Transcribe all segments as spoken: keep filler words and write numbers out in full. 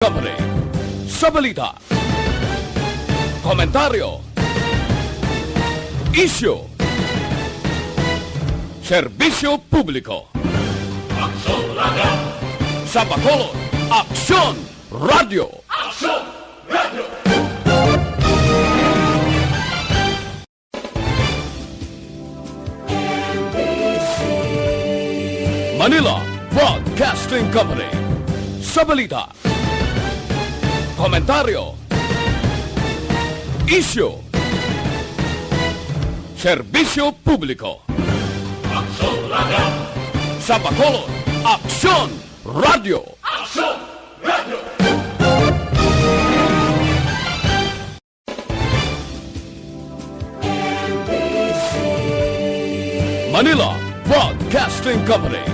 Company. Sa balita, komentaryo, isyu, serbisyo publiko. Aksyon Radio! Sa Bacolod, Aksyon Radio! Aksyon Radio! Manila Broadcasting Company. Sa balita, komentaryo, isyu, serbisyo publiko. Aksyon Radio! Sa Bacolod, Aksyon Radio! Aksyon Radio! Manila Broadcasting Company.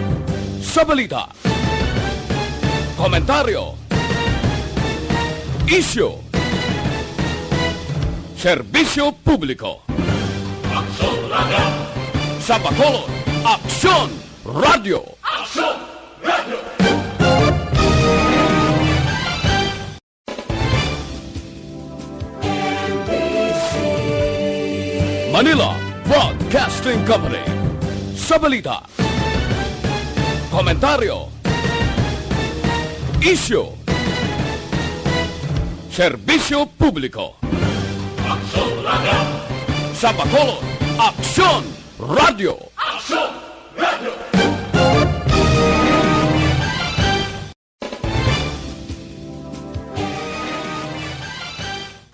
Sa balita, komentaryo, isyu, serbisyo publiko. Aksyon Radio! Sa Bacolod, Aksyon Radio! Aksyon Radio! Manila Broadcasting Company. Sa balita, komentaryo, isyu, serbisyo publiko. Aksyon Radio! Sa Bacolod, Aksyon Radio! Aksyon Radio!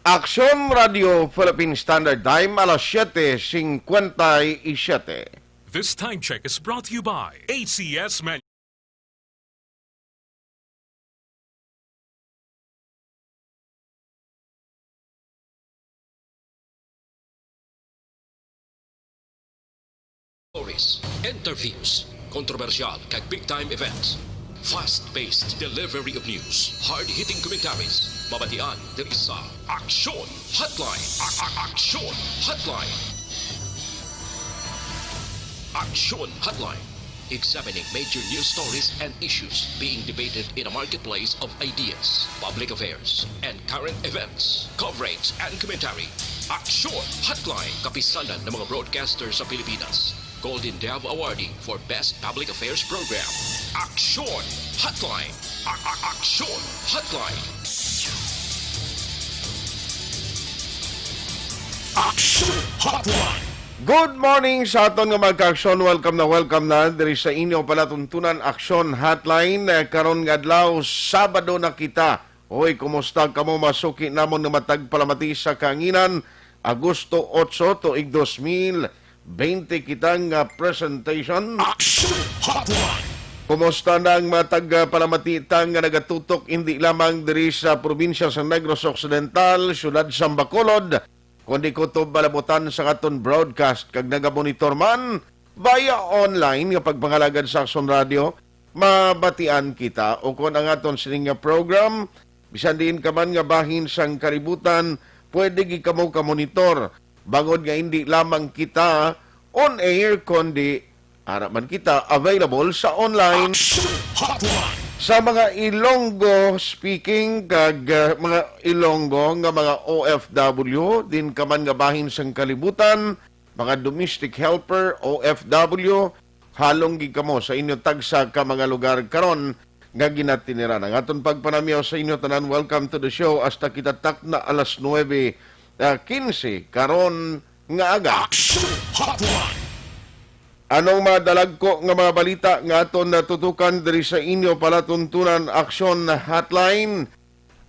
Aksyon Radio Philippine Standard Time, alas siete cincuenta y siete. This time check is brought to you by A C S Man- Stories, interviews, kontrobersyal kag big time events. Fast-paced delivery of news, hard-hitting commentaries. Mabatian diri sa Aksyon Hotline. A- a- Aksyon Hotline. Aksyon Hotline. Examining major news stories and issues being debated in a marketplace of ideas, public affairs, and current events. Coverage and commentary. Aksyon Hotline. Kapisanan ng mga broadcaster sa Pilipinas. Golden Dove Awardee for Best Public Affairs Program. Aksyon Hotline. A- a- Aksyon Hotline. Aksyon Hotline. Good morning sa aton nga mga ka-aksyon. Welcome na welcome na diri sa inyo palatuntunan Aksyon Hotline. Eh, karon nga adlaw, Sabado na kita. Hoy, kumusta kamo, mga suki namon nga matag palamati sa kahanginan? Agosto otso, tuig dos mil bente kita nga presentation. Aksyon Hotline. Kumusta na ang mga tagpalamati ta nga nagatutok indi lamang diri sa probinsya sa Negros Occidental, siyudad sang Bacolod, kundi kutob malabutan sa aton broadcast kag nagamonitor man via online nga pagpangalagad sa Aksyon Radio? Mabatian kita, ukon ang aton sini nga program, bisan diin ka man nga bahin sang kalibutan, pwede gid kamo ka-monitor, bangod nga indi lamang kita on air, kundi ara man kita available sa online. Action Hotline. Sa mga Ilonggo speaking kag, uh, mga Ilonggo nga mga O F W, diin ka man nga bahin sang kalibutan, mga domestic helper, O F W, halong gid kamo sa inyo tagsa ka mga lugar karon nga ginatiniran. Ang aton pagpanamyaw sa inyo tanan, welcome to the show. Hasta kita takna alas nuebe, ah, quince karon nga aga. Action Hotline. Anong mga dalagko nga mga balita nga aton natutukan diri sa inyo palatuntunan Action Hotline?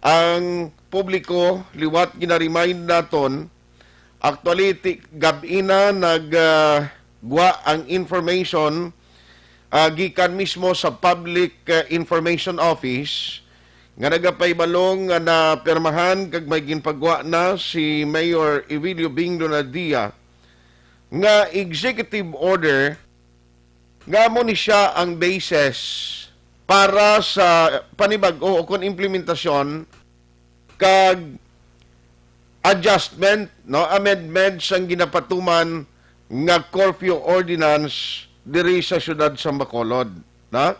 Ang publiko, liwat gina-remind naton, actually, ti-, gab-i na nag, ah, gwa ang information, ah, gikan mismo sa Public, ah, Information Office nga nagapahibalo nga napirmahan kag may ginpagwa na si Mayor Evilio Bing Donadia nga executive order nga amo ni siya ang basis para sa panibag-o o kon implementasyon kag adjustment, no, amendment sang ginapatuman nga curfew ordinance diri sa siyudad sa Bacolod, na?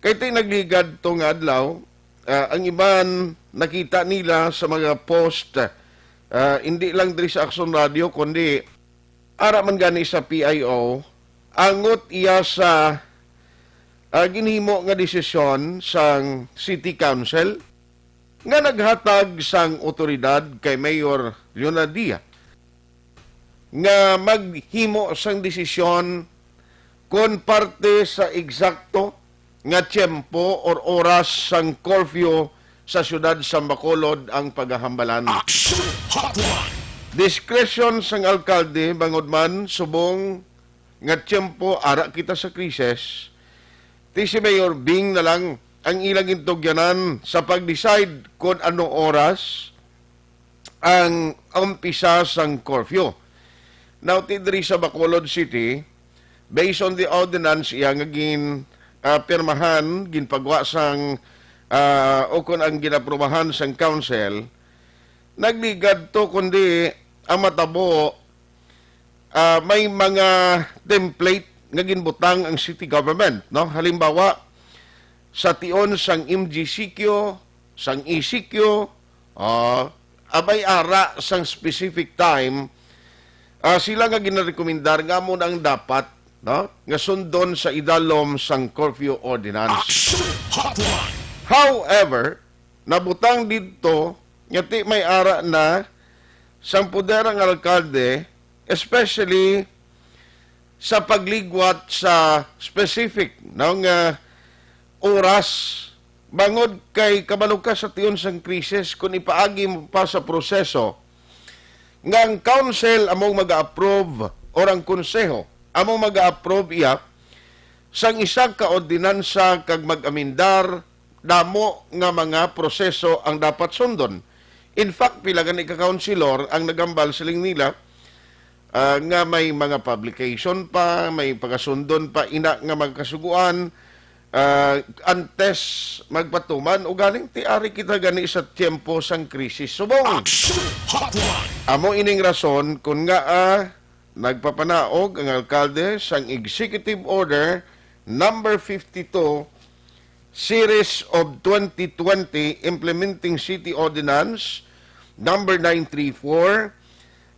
Kay ti nagligad to nga adlaw, Ah, ang iban nakita nila sa mga post, ah, hindi lang diri sa Aksyon Radio, kundi ara man gani sa P I O, angot iya sa, ah, ginhimo nga desisyon sang City Council nga naghatag sang otoridad kay Mayor Leonardia nga maghimo sang desisyon kon parte sa eksakto nga tiyempo or oras sang curfew sa siyudad sa Bacolod ang pagahambalan. Action Hotline. Discretion sang alkalde, bangod man subong nga tiyempo ara kita sa krisis, ti si Mayor Bing na lang ang ilang gintugyanan sa pag-decide kon ano oras ang umpisa sang curfew. Now, ti diri sa Bacolod City, based on the ordinance iya nga gin, ah, pirmahan, ginpagwa sang, ah, o kon ang ginaprubahan sang council, nagligad to, kundi ang matabo, ah, may mga template nga ginbutang ang city government, no? Halimbawa, sa tion sang M G C Q, sang E C Q, ah, abay ara sang specific time, ah, sila nga ginarekomendar nga amo na ang dapat, no, nga sundon sa idalom sang curfew ordinance. Action Hotline. However, nabutang didto nga ti may ara na sang poder ang alkalde, especially sa pagligwat sa specific, no, nga oras, bangod kay kabalo ka sa tion sang krisis, kung ipaagi mo pa sa proseso nga ang council among mag-approve or ang konseho among mag-approve iya sang isa ka ordinansa kag mag-amendar, damo nga mga proseso ang dapat sundon. In fact, pila gani ka councilor ang nagambal, siling nila, ah, nga may mga publication pa, may pagasundon pa, ina nga magkasuguan, ah, antes magpatuman, ugaling ti ari kita gani sa tiyempo sang krisis subong. Action Hotline. Amo ining rason kun ngaa nagpapanaog ang alkalde sang Executive Order number fifty-two, Series of twenty twenty, implementing City Ordinance number nine three four,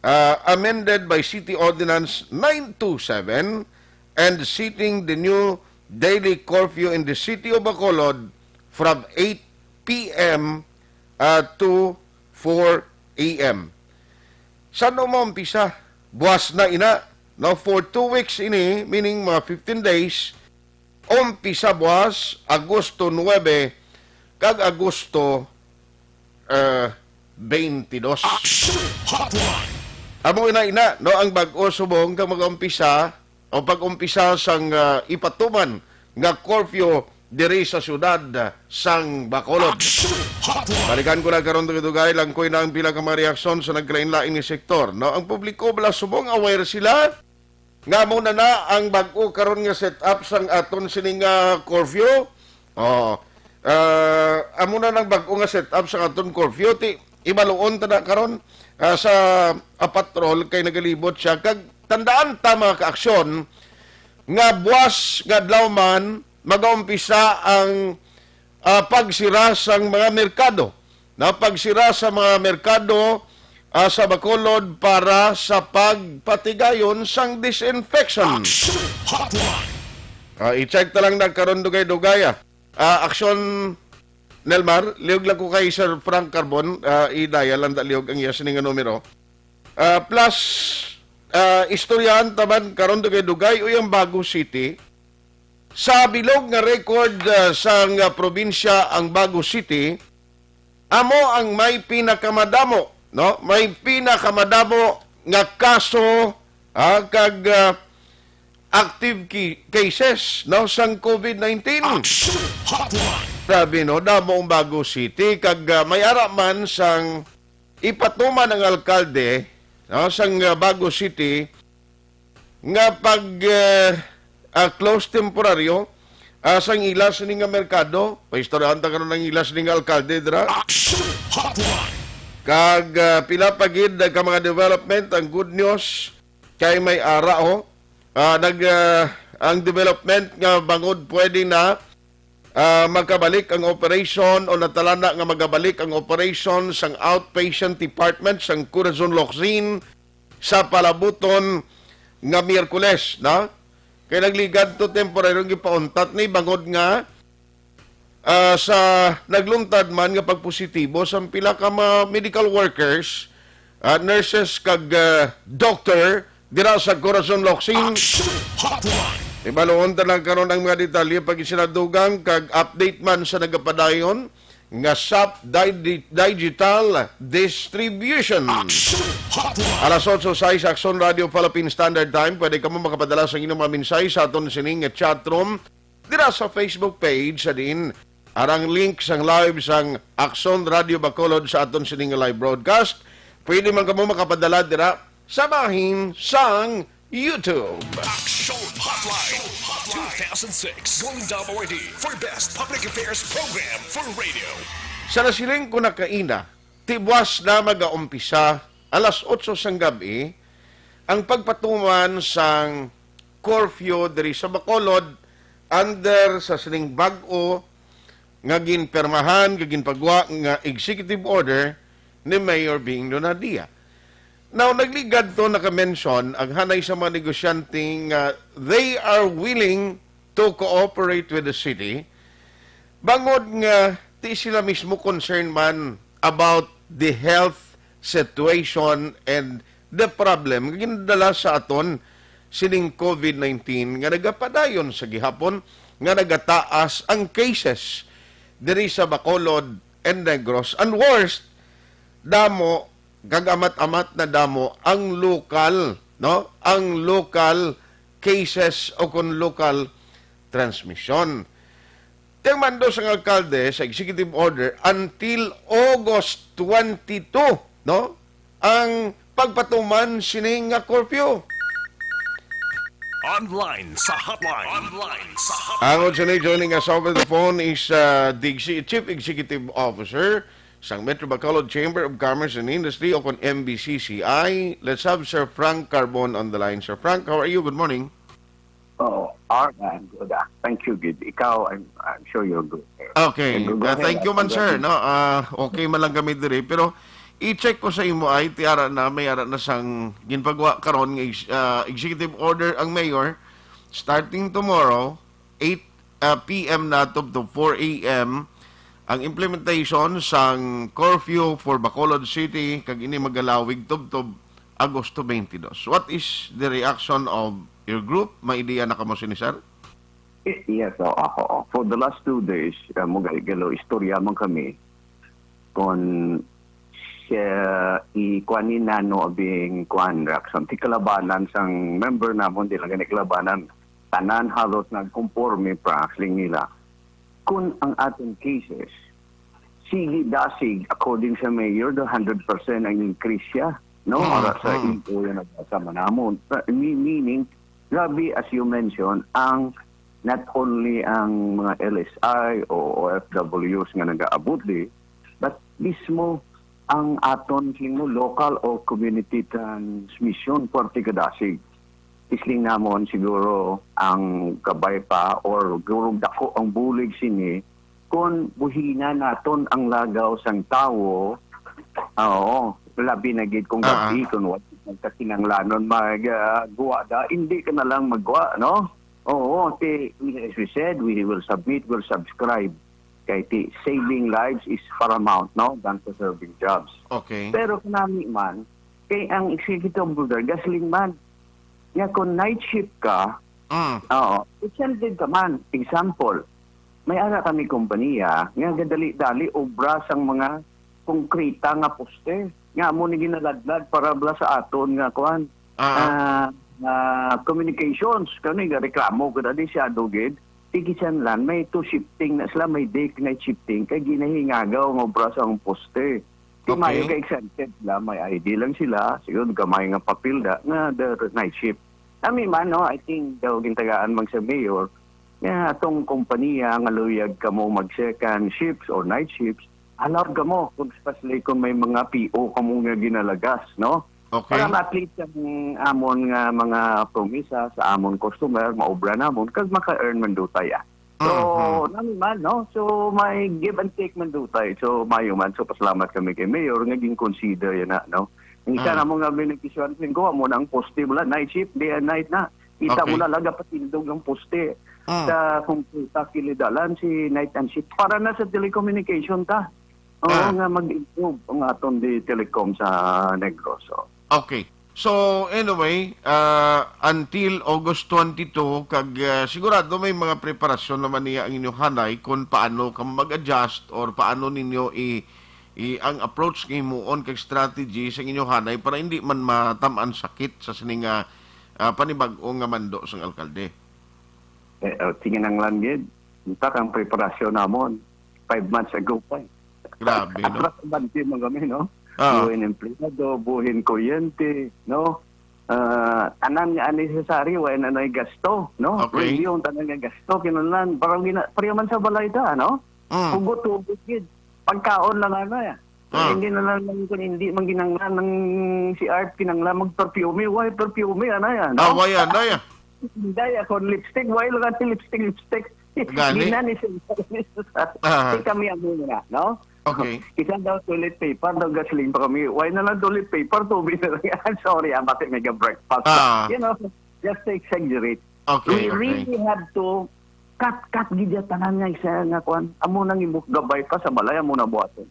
uh, amended by City Ordinance nine two seven, and setting the new daily curfew in the city of Bacolod from eight P M, uh, to four A M. San-o maumpisa? Buwas na ina, no? For two weeks ini, meaning mga fifteen days, umpisa buwas, Agosto nuebe kag Agosto, eh, twenty-two. Action Hotline. Amo ina, ina, no, ang bag-o subong kag mag-umpisa o pag-umpisa sang, ah, ipatuman nga curfew diri sa siyudad sang Bacolod. Action Hotline. Balikan ko na karon, dugay-dugay, langkoy na ang pila ka mga reaksyon sa nagkalain-lain nga sektor, no? Ang publiko bala subong aware sila nga amo na na ang bag-o karon nga setup sang aton sining, ah, curfew. Oh, ah, amo na nang bag-o nga setup sang aton curfew. Ti, ibaluon ta na karon, ah, sa, ah, patrol kay nagalibot siya. Kag tandaan ta, mga kaaksyon, nga buwas nga adlaw man magaumpisa ang, ah, pagsira sang mga merkado. Na pagsira sa mga merkado, ah, sa Bacolod para sa pagpatigayon sang disinfection. Action Hotline. Ah, i-check ta lang na karon, dugay-dugay, ah. Ah, Action Nelmar, liog lang ko kay Sir Frank Carbon, ah, i-dial lang da liog ang iya sini nga numero. Ah, plus, ah, istoryahan ta man karon, dugay-dugay, uy, ang Bago City. Sa bilog nga record, ah, sang, ah, probinsya ang Bago City, amo ang may pinakamadamo, no? May pinakamadamo nga kaso, ah, kag, ah, active ki-, cases, no, sang COVID nineteen. Action Hotline. Grabe, no? Damo ang Bago City, kag, ah, may ara man sang ipatuman ang alkalde, no, sang, ah, Bago City nga pag, ah, ah, close temporaryo, ah, sang ila sini nga merkado. Paistoryahan ta karon ang ila sini nga alkalde dira. Action Hotline. Kag, ah, pila pa gid ka mga development, ang good news kay may ara, oh. Ah, nag, ah, ang development nga bangod pwede na Ah, magkabalik ang operation o natalana nga magabalik ang operation sang outpatient department sang Corazon Locsin sa palabuton nga Miyerkules, na? Kay nagligad to temporaryong gipauntat ni bangod nga, ah, sa nagluntad man nga pagpositibo sang pila ka mga medical workers, ah, nurses kag, ah, doctor dira sa Corazon Locsin. Action Hotline. Ibaluon ta lang karon ang mga detalye pag isinadugang kag update man sa nagapadayon nga sap di-, digital distribution. Action Hotline. Alas otso sais, Action Radio Philippine Standard Time. Pwede kamo makapadala sa inyong mga mensahe sa aton sining chat room dira sa Facebook page sa diin arang link sang live sang Action Radio Bacolod sa aton sining live broadcast. Pwede man kamo makapadala dira sa bahin sang YouTube. Action Hotline two thousand six Golden Dove Awardee for Best Public Affairs Program for Radio. Sa nasiling ko na kaina, tibwas na magaumpisa alas otso sang gab-i ang pagpatuman sang curfew diri sa Bacolod under sa sining bag-o nga ginpirmahan nga ginpagwa nga executive order ni Mayor Bing Donadia. Now, nagligad to naka-mention ang hanay sa mga negosyante nga they are willing to cooperate with the city, bangod nga ti sila mismo concern man about the health situation and the problem nga ginadala sa aton sining covid nineteen nga nagapadayon sa gihapon nga nagataas ang cases diri sa Bacolod and Negros. And worst, damo kag amat-amat na damo ang lokal, no? Ang local cases o kon local transmission. Ti ang mando sang alkalde sa executive order until August twenty-two, no? Ang pagpatuman sini nga curfew. Online sa hotline. Online sa hotline. Ang originator joining us over the phone is, uh, the exi-, Chief Executive Officer sang Metro Bacolod Chamber of Commerce and Industry o kon M B C C I. Let's have Sir Frank Carbon on the line. Sir Frank, how are you? Good morning. Oh, Art, I'm good, ah. Thank you, gid. Ikaw, I'm, I'm sure you're good. Okay. Go, go Uh, ahead, thank you man, sir, no? Ah, okay man lang kami diri, pero i-check ko sa imo ay ti ara na, may ara na sang ginpagwa karon nga ex-, ah, executive order ang mayor, starting tomorrow, eight, ah, P M na tubtob four A M, ang implementation sang curfew for Bacolod City, kag ini magalawig tubtob Agosto twenty-two. What is the reaction of your group? May ideya na kamo sini, sir? Y-, yes, oo, oo. For the last two days, uh, mo gali-, galo, istorya man kami kon siya, i-, kuan ni nano abing kuan, reaction. Ti kalabanan sang member namon, di lang gani kalabanan. Tanan halos nagkonforme pa, siling nila. Kung ang aton cases, sige dasig, according sa mayor, the hundred percent ang increase siya, no? Mm, Para sa mm. info yan nabasa man namon. Sa, me-, meaning, grabe, as you mentioned, ang not only ang mga L S I o O F Ws nga nagaabot di, but mismo ang aton, siling mo, local o community transmission, puwerte kadasig. Ti siling namon siguro ang kabay pa or gurog dako ang bulig sini kung buhina naton ang lagaw sang tawo. Oo, labi na gid kung Ah, ah. gabi, kung wala nagkakinanglanon mag, ah, guwa da, hindi ka na lang magguwa, no? Oo, ti, as we said, we will submit, we'll subscribe. Kay ti, saving lives is paramount, no, than preserving jobs. Okay. Pero kanami man, kay ang executive order, gasoline man. Nga kung night shift ka, Mm. oo, exempted ka man. Example, may ara kami kompanya nga gadali-dali obra sang mga konkreta nga poste. Nga amo ni ginaladlad para bala sa aton nga kuan. Ah. Ah, ah, communications, kani nga reklamo ko dali si Adugid. Ti kinahanglan, may two shifting na sila, may day night shifting, kay ginahingagaw nga obra sa ang poste. Ti Okay. Mayo ka exempted sila, may I D lang sila, siguro gamay nga papel da, nga the night shift. Kami man, no, I think, daw gintagaan man sa mayor, nga atong kompanya nga luyag kamo mag second shifts or night shifts, allowed kamo, kung especially kung may mga P O kamo nga ginalagas, no? Okay. Para ma-, at least ang amon nga mga promisa sa amon customer, maobra namon, kag maka-earn man dutay, ah. So, Mhm. nami man, no? So, may give and take man dutay. So, mayo man. So, pasalamat kami kay Mayor nga gin-consider yan na, no? Ang isa Ah. namo nga beneficiary ko, amo na ang poste, wala, night shift, day and night na. Kita Okay. mo na, laga patindog ang poste. Ah. Sa, kung sa kilidalan, si night and shift. Para na sa telecommunication ta. Oo, Ah. nga mag-improve ang aton di telecom sa Negros, oh. Okay. So, anyway, ah, until August twenty-two, kag, ah, sigurado may mga preparasyon naman niya ang inyo hanay kung paano ka mag-adjust or paano ninyo i-, i-, ang approach nga himuon kag strategy sa inyo hanay para hindi man matam-an sakit sa sining, ah, ah, panibag-o nga mando sang alkalde. Eh, oh, sige nang langgid. Unta kang preparasyon namon. Five months ago pa eh. Grabe, no? Atras abante man kami, no? Ah. Buhin empleyado, buhin kuryente, no? Ah, tanan nga unnecessary, wa na nay gasto, no? Okay. Review ang tanan nga gasto, kinahanglan, parang gina-, pareho man sa balay ta, no? Mm. Hugot-hugot gid. Pagkaon lang, ano, eh. Ah. Hindi na lang, kung hindi man kinahanglan ng si Art, kinahanglan mag-perfume. Why perfume, ano yan, no? Ah, why yan, ano yan? Hindi, ako, lipstick, why lang ang lipstick, lipstick? Gani? Di na ni siya. Ah. Di kami ang muna, no? Okay. Isa daw toilet paper, daw gasoline pa kami. Why na lang toilet paper? Tubig na lang yan. Sorry, ah, bakit mega breakfast? Ah. You know, just to exaggerate. Okay, We okay. really have to cut, cut gid ya tanan nga isa nga kuan. Amo nang imong gabay pa sa balay, amo na buhaton.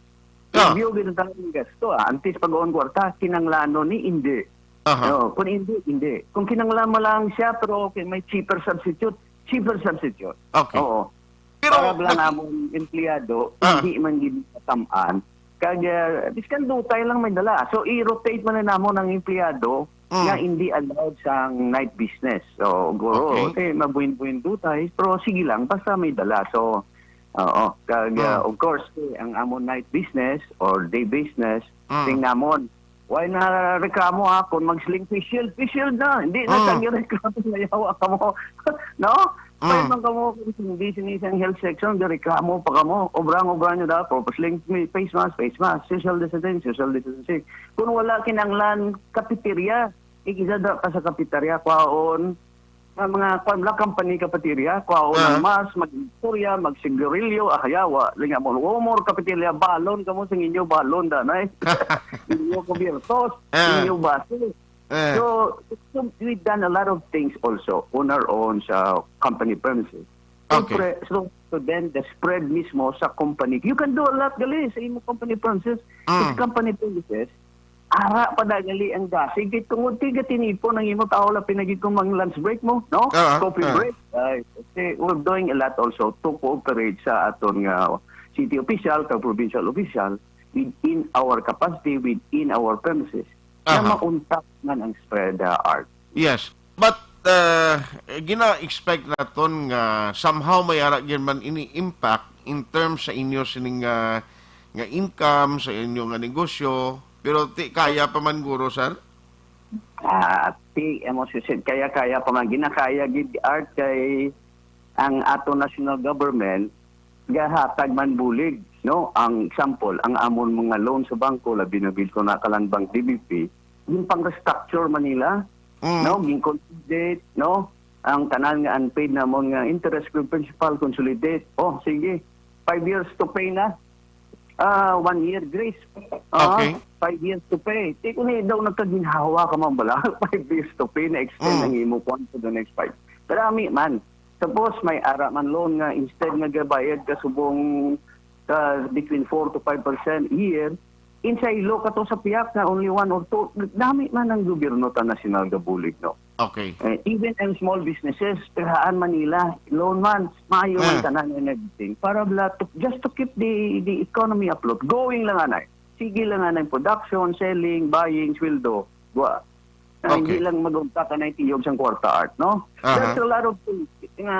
Ah. Review gid ang tanan nga gasto, ah. Antes pag-on kwarta, kinanglanon ni, hindi. Aha. No, kung hindi, hindi. Kung kinanglan mo lang siya, pero okay, may cheaper substitute, cheaper substitute. Okay. Oo. Pero Para lang nag- namon empleyado, Ah. hindi man gid matamaan. Kag, ah, biskan dutay lang may dala. So, i-rotate man na namon ang empleyado Mm. nga hindi allowed sang night business. So, guro, Okay. okay, mabuin-buin dutay, pero sige lang, basta may dala. So, oo. Kag, ah, Mm. of course, eh, ang amon night business or day business, Mm. ting namon, why na reklamo, ha? Kung mag-sling face shield, face shield na. Hindi na Mm. sa reklamo, mayawa ka mo. No? Mm. Pwede man kamo, kung hindi sinisang health section, di reklamo pa kamo. Obrang-obra nyo daw, purpose link, may face mask, face mask, social distancing, social distancing. Kung wala kinanglan, cafeteria, ikisa da ka sa cafeteria, kwaon, nga mga, kwan lang, company cafeteria, kwaon Ah. ang mask, mag-istorya, magsigarilyo, ah, hayawa, linga mo, humor, cafeteria, balon, kamo sa inyo, balon, danay. Inyo kubiertos, Ah. inyo baso. Eh. So, so, we've done a lot of things also on our own sa company premises. So, Okay. pre-, so, so then, the spread mismo sa company. You can do a lot, gali, sa imo company premises. Mm. Sa company premises, ara pa da gali ang gasig. Kay tungod kay gatinipon ang imo tao, labi na gid kung mang lunch break mo, no? Ah, Coffee ah. break. Ay, kasi we're doing a lot also to cooperate sa aton nga city official, kag provincial official, within our capacity, within our premises, na Aha. mauntat man ang spread, uh, Art. Yes. But, uh, gina-expect naton nga somehow may ara gyud man ini impact in terms sa inyo sining, uh, nga income, sa inyo nga negosyo. Pero ti kaya pa man guro, sir? Ah, ti, amo si Sid, kaya-kaya pa man. Ginakaya gid, Art, kay ang ato national government gahatag man bulig, no? Ang example, ang amon mga loan sa bangko, labi na gid ko nakalanbang D B P, yung pang-restructure man nila, Mm. no? Yung consolidate, no? Ang tanan nga unpaid namon nga interest, principal, consolidate. Oh, sige, five years to pay na. Ah, one year grace. Ah, Okay. five years to pay. Di ko ni daw nagkaginhawa ka man bala. Five years to pay, na-extend Mm. ang imo kwan for the next five. Karami man. Tapos may ara man loan nga instead nga gabayad ka subong ka between four to five percent a year, insaylo ka to sa piyak na only one or two. Dami man ang gobyerno ta nasyonal gabulig, no? Okay. Eh, even ang small businesses, tirahan Manila, loan man, maayo man Ah. tanan and everything. Para bla, to, just to keep the, the economy afloat. Going lang anay. Sige lang anay, production, selling, buying, sweldo. Gwa. Ah, hindi Okay. lang mag-unta ka na itiyog sang kwarta, Art, no? Aha. There's a lot of things nga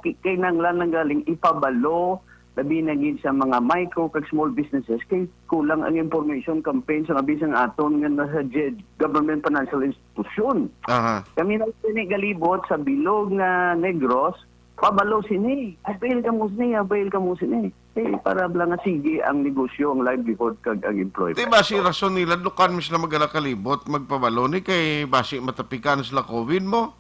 ki-, kinahanglan lang galing ipabalo, labi na gid sa mga micro kag small businesses, kay kulang ang information campaign sa abis ang aton nga nasa G-, government financial institution. Aha. Kami na sini galibot sa bilog nga Negros, pabalo sini, avail kamo sini, avail kamo sini. Eh, para lang nga sige ang negosyo, ang livelihood, kag ang employment. Di ba si rason nila, dukan mi sila magalakalibot, magpabalo ni kay basi matapikan sila COVID mo?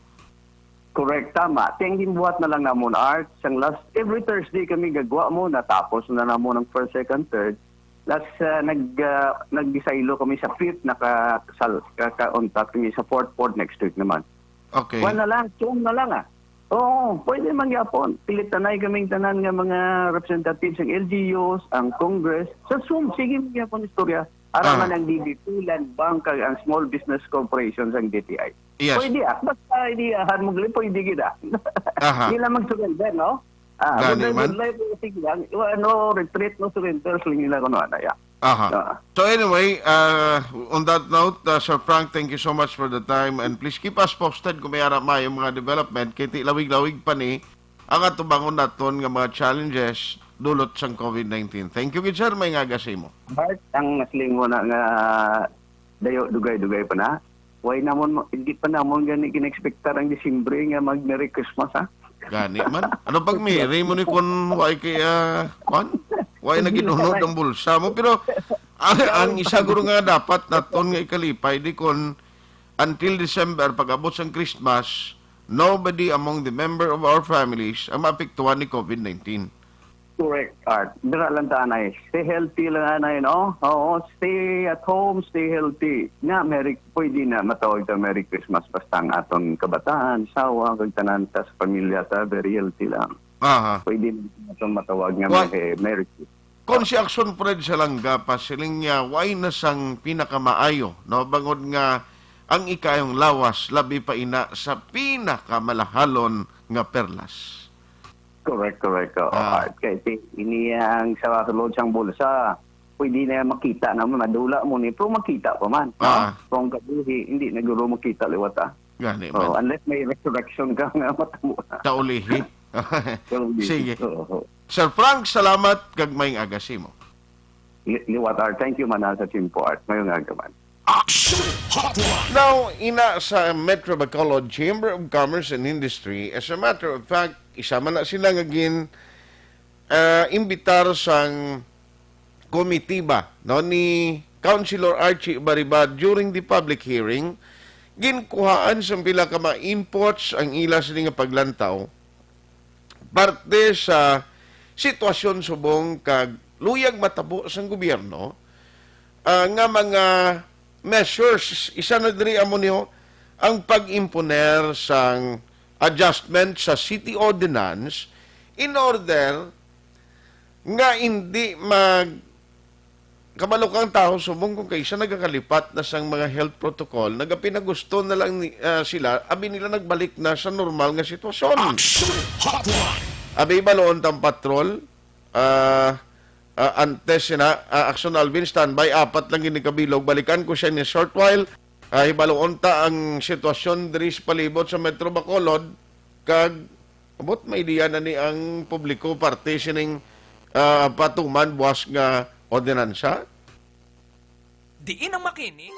Correct, tama. Ti ang ginbuhat na lang namon, Art, sang last, every Thursday kami gagwa mo, natapos na namon ang first, second, third. Last, ah, nag, ah, nagdisaylo kami sa fifth, nakasal-, kakauntat kami sa fourth, fourth next week naman. Okay. Kuwan na lang, Zoom na lang, ah. Oo, pwede man gyapon. Pilitanay kaming tanan nga mga representatives, ang L G Us, ang Congress. Sa Zoom, sige man gyapon istorya. Ara Ah. man ang D B P, Land Bank, kag ang Small Business Corporation sang D T I. Yes. Pwede, ah. Basta idea, han mo gali, pwede gid, ah. Aha. Di lang mag-surrender, no? Ah, Gani good life, man. Good life, sige lang. Wa-, no retreat, no surrender, sige lang, ano, ano, ya. Aha. Ah. So anyway, uh, on that note, uh, Sir Frank, thank you so much for the time, and please keep us posted kung may ara may mga development, kay ti lawig-lawig pa ni ang atubangon naton nga mga challenges dulot sang covid nineteen. Thank you gid, sir. May ngaga sa imo. Bart, ang nasiling mo na nga dayo dugay-dugay pa na. Way namon, hindi pa namon gani gina-expectar ang Disyembre nga mag Merry Christmas, ha? Gani man. Ano pag Merry mo ni kun way kay, ah, kwan? Way na ginunod ang bulsa mo. Pero ang, ang isa guro nga dapat naton nga ikalipay, di kun until December, pag-abot sang Christmas, nobody among the member of our families ang maapektuhan ni covid nineteen. Correct, Art. Dira lang ta, anay. Stay healthy lang, anay, no? Oo, stay at home, stay healthy. Nga, Merry, pwede na matawag ta Merry Christmas basta ang aton kabataan, sawa, kag tanan ta sa pamilya ta, very healthy lang. Aha. Pwede na aton matawag nga Wa- Merry, Merry Christmas. Kon si Action Fred Salanga pa, siling niya, way na sang pinakamaayo, no? Bangod nga ang ikayong lawas, labi pa ina sa pinakamalahalon nga perlas. Correct, correct. Oo, Ah. Art. Kay ti-, ini ang sa sulod sang bulsa, pwede na makita naman, madula mo ni, pero makita pa man, no? Ah. Kung kabuhi, hindi na guro makita liwat, ah. Gani Oo, man. Unless may resurrection ka nga matamo na. Kaulihi. Kaulihi. Sige. Oo. Sir Frank, salamat kag may aga simo. Li-, liwat, Art. Thank you, man, sa Chimpo, Art. Mayong aga man. Action Hotline. Now, ina sa Metro Bacolod Chamber of Commerce and Industry, as a matter of fact, isa man na sila nga gin, ah, imbitar sang komitiba, no, ni Councilor Archie Bariba during the public hearing, ginkuhaan sang pila ka mga inputs ang ila sini nga paglantaw parte sa sitwasyon subong kag luyag matabo sang gobyerno, ah, nga mga measures. Isa na diri amo niyo ang pag-imponer sang adjustment sa city ordinance in order nga hindi mag kabalo kang tawo subong kung kaisa nagakalipat na sang mga health protocol, nagapinagusto na lang ni, ah, sila, abi nila nagbalik na sa normal nga sitwasyon. Action Hotline. Abi, baloon tang patrol, ah, ah, antes sina, ah, Action Alvin, standby, apat lang gini kabilog. Balikan ko siya ni short while. Ah, hibaluon ta ang sitwasyon diri sa palibot sa Metro Bacolod, kag abot may diya na ni ang publiko parte sining, ah, patuman buwas nga ordinansa. Diin ang makinig?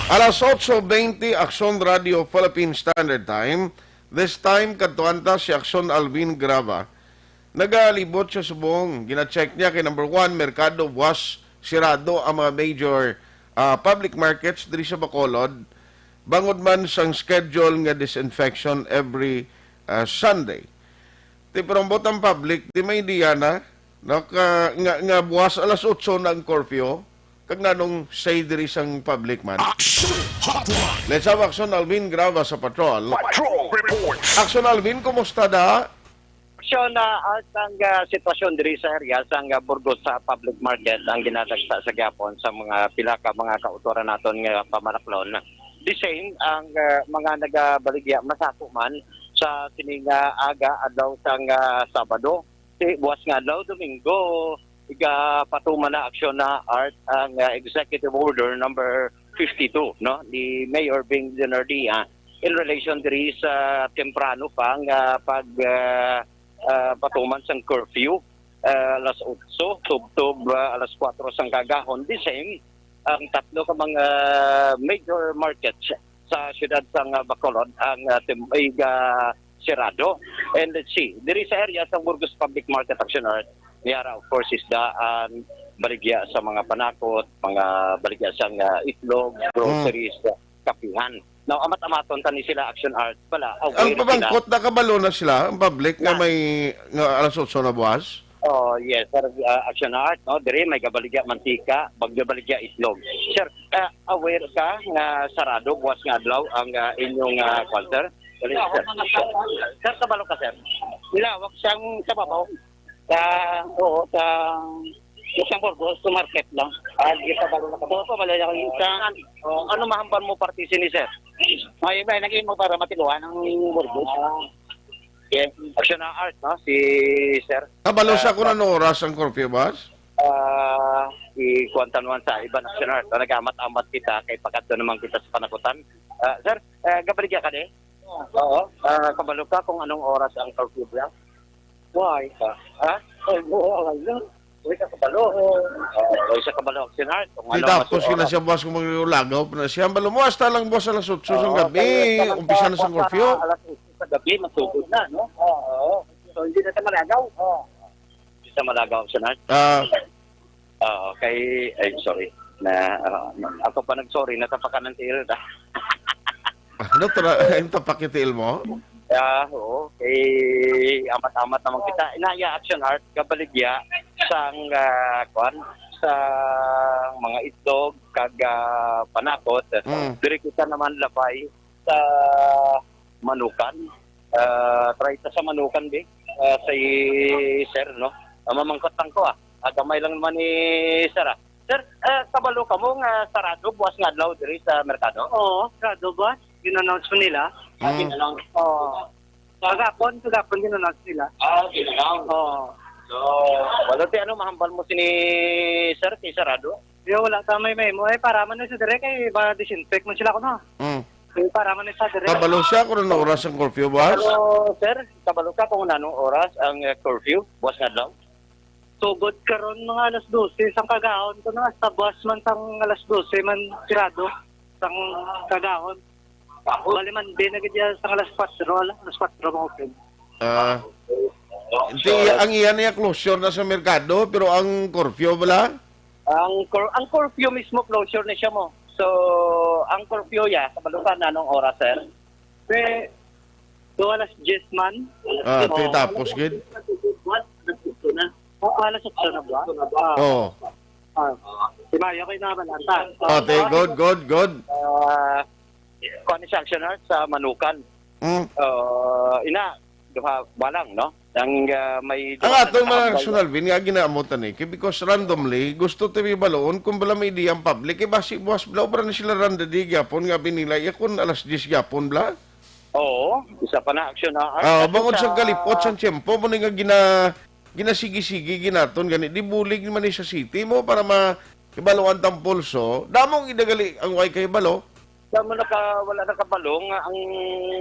Alas otso bente, Aksyon Radio Philippine Standard Time. This time, kadtuan ta si Aksyon Alvin Grava. Nagalibot siya subong. Gina-check niya kay number one, merkado, buwas, sirado ang mga major, ah, public markets diri sa Bacolod. Bangod man sang schedule nga disinfection every, ah, Sunday. Ti, pero ang botang public, di may idea na, no? Ka, nga, nga buwas alas otso na ang curfew, kag nanong say diri sang public man. Action Hotline. Let's have Action Alvin Grava sa patrol. Patrol Reports. Action Alvin, kumusta da? Action, ah, Art, ang, ah, sitwasyon diri sa area sang, ah, Burgos sa public market ang ginadagsa sa gihapon sa mga pila ka mga kautoran naton nga pamaraklon. The same, ang, ah, mga nagabaligya masako man sa sining, ah, aga adlaw sang, ah, Sabado. Si buwas nga adlaw, Domingo, igapatuman na aksyon na, Art, ang, ah, Executive Order number fifty-two, no, ni Mayor Bing Leonardia in relation diri sa temprano pa nga pag, ah, ah, patuman sang curfew, ah, alas otso tubtob, ah, alas kuwatro sang kagahon. The same, ang tatlo ka mga major markets sa siyudad sang, ah, Bacolod ang, ah, tim-, ay, ah, sirado. And let's see, diri sa area sa Burgos Public Market, Action Art, niara, of course, isdaan, baligya sa mga panakot, mga baligya sang, ah, itlog, groceries, kapihan. Now, amat-amaton tani sila, Action Art, pala, Ang aware sila. Pamangkot, nakabalo na sila, ang public, nga Na. may, nga alas otso na buwas? Oh, yes, sir. Ah, Action Art, no? Diri may gabaligya mantika, bag-, gabaligya itlog. Sir, ah, aware ka nga sarado buwas nga adlaw ang, ah, inyong, ah, kwan, sir? Dali, sir. Sir, kabalo ka, sir? Ilawak siyang sa babaw. Sa, oo, sa, sa Burgos, sa market lang. Ah, di pa balo na kami. Oo, pabalo na kami sa Oh, ano mahambal mo parte sini, sir? May, may nag-imo para matiluan ang Burgos. Ah. Okay. Action na Art, no? Si Sir. Kabalo siya Ah, kung ba- ano oras ang curfew, boss? Ah, i-kuwan ta naman sa iban, Action Art. Nagamat-amat kita kay pakadto naman kita sa panakutan. Ah, sir, ah, gabaligya ka di? Oo. Ah, kabalo ka kung anong oras ang curfew niya? Why ka? Ha? Ay, buo, alam. Uy, ka kabalo. Oo. Oh, uy, sa kabalo, Action Art. Kung Di ano tapos mas yun na oras. siya, boss, kung maglulagaw pa na siya. Ang balo mo, hasta lang, boss, alas otso sa Oo, gabi, kaya hasta lang umpisa sa na sa kwarta, curfew. Alas otso sa gabi, magsugod na, no? Oo. So, hindi na siya malagaw. Oo. Hindi siya malagaw, Action Art. Ah. Oo, kay, ay, sorry. Na, ah, ako pa nag-sorry, natapakan ng tiil. Ano, tra-, yung tapak yung tiil mo? Ah, oo. Kay amat-amat naman kita. Inaya Action Art, kabaligya sang, ah, kwan, sa mga itlog, kag, ah, panakot. Mm. Diri kita naman labay sa Manukan. Ah, try ta sa Manukan, di? Ah, si Sir, no? Ah, mamangkot lang ko, ah. Ah, gamay lang naman ni Sir, ah. Sir, ah, kabalo ka mo nga sarado buwas nga adlaw diri sa merkado? Oo, sarado buwas. Gin-announce mo nila. Ah, Mm. gin-announce. Oo. Kagapon, kagapon gin-announce nila. Ah, gin-announce. Oo. So, wala ti ano mahambal mo sini, sir, kay sarado? Yo, wala ta may mahimo. Eh, para man na sa dire kay ba-disinfect man sila kuno. Mm. Eh, para man na sa dire. Kabalo siya kung ano oras ang curfew, boss? Pero, sir, kabalo ka kung anong oras ang, eh, curfew, buwas nga adlaw? Sugod karon mga alas dose sang kagahon, kuno hasta buwas man sang alas dose man sirado sang kagahon. Bali man, di na gid yan sang alas kwatro, ala-, alas kwatro mo open. Ah. Hindi, ang iya niya closure na sa merkado, pero ang curfew bala? Ang cur-, ang curfew mismo closure na siya mo. So, ang curfew ya, kabalo ka na anong oras, sir? Pre, do alas diyes man. Ah, Oo. Ti tapos gid. Alas otso na. Oh, alas otso na ba? Ah. Oo. Ah. Si Mario, kayo na balanta. Ah, ti, good, good, good. Ah, kuan ni Sanction Art sa Manukan. Mm. Ah, ina, duha, balang, no? Ang, ah, may Ang duha aton na mga nakaambal. National Bin nga ginaamot ani, kay because randomly, gusto ti baloon kung bala may idea ang public, kay basi buwas bala, obra na sila random di gyapon nga binila, iya kun alas diyes gyapon bala. Oo, isa pa na action na. Ah, At bangod sa sa kalipot sa tiyempo, mo ni nga gina-, ginasigi-sigi ginaton gani, di bulig man ni sa city mo para ma-, ibaloan tang pulso. Damong idagali ang way kay balo. Sa mo naka-, wala nakabalo nga ang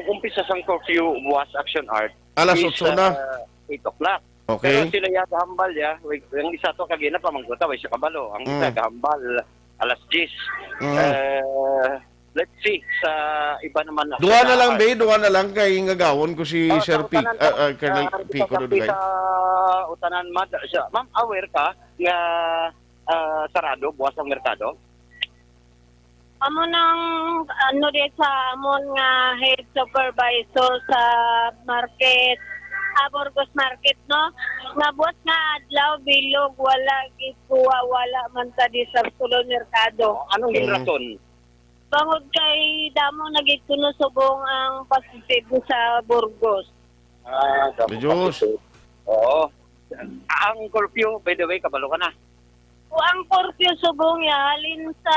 umpisa sang curfew was action art Alas is, otso na. uh, eight o'clock. Okay. Pero sila ya gahambal ya, wait, ang isa to kagina pamangguta, way siya kabalo. Ang isa Mm. gahambal alas diyes. Mm. Eh, Let's see sa iba naman. Duha na lang, be, duha na lang kay ngagawon ko si Sir Pic-, ah, ah, Colonel Pico Dudugay. Sa utanan, mad-, siya. Ma'am, aware ka nga, ah, sarado buwas ang merkado? Amo nang, ano, di sa amon nga head supervisor sa market, ah, Burgos Market, no? Nga buwas nga adlaw, bilog, wala gid kuha, wala man ta di sa sulod merkado. Oh, anong Mm. rason? Bangod kay damo na gid kuno subong ang positive sa Burgos. Ah, damo Diyos. Positive. Oo. Ang curfew, by the way, kabalo ka na. O, ang curfew subong ya, halin sa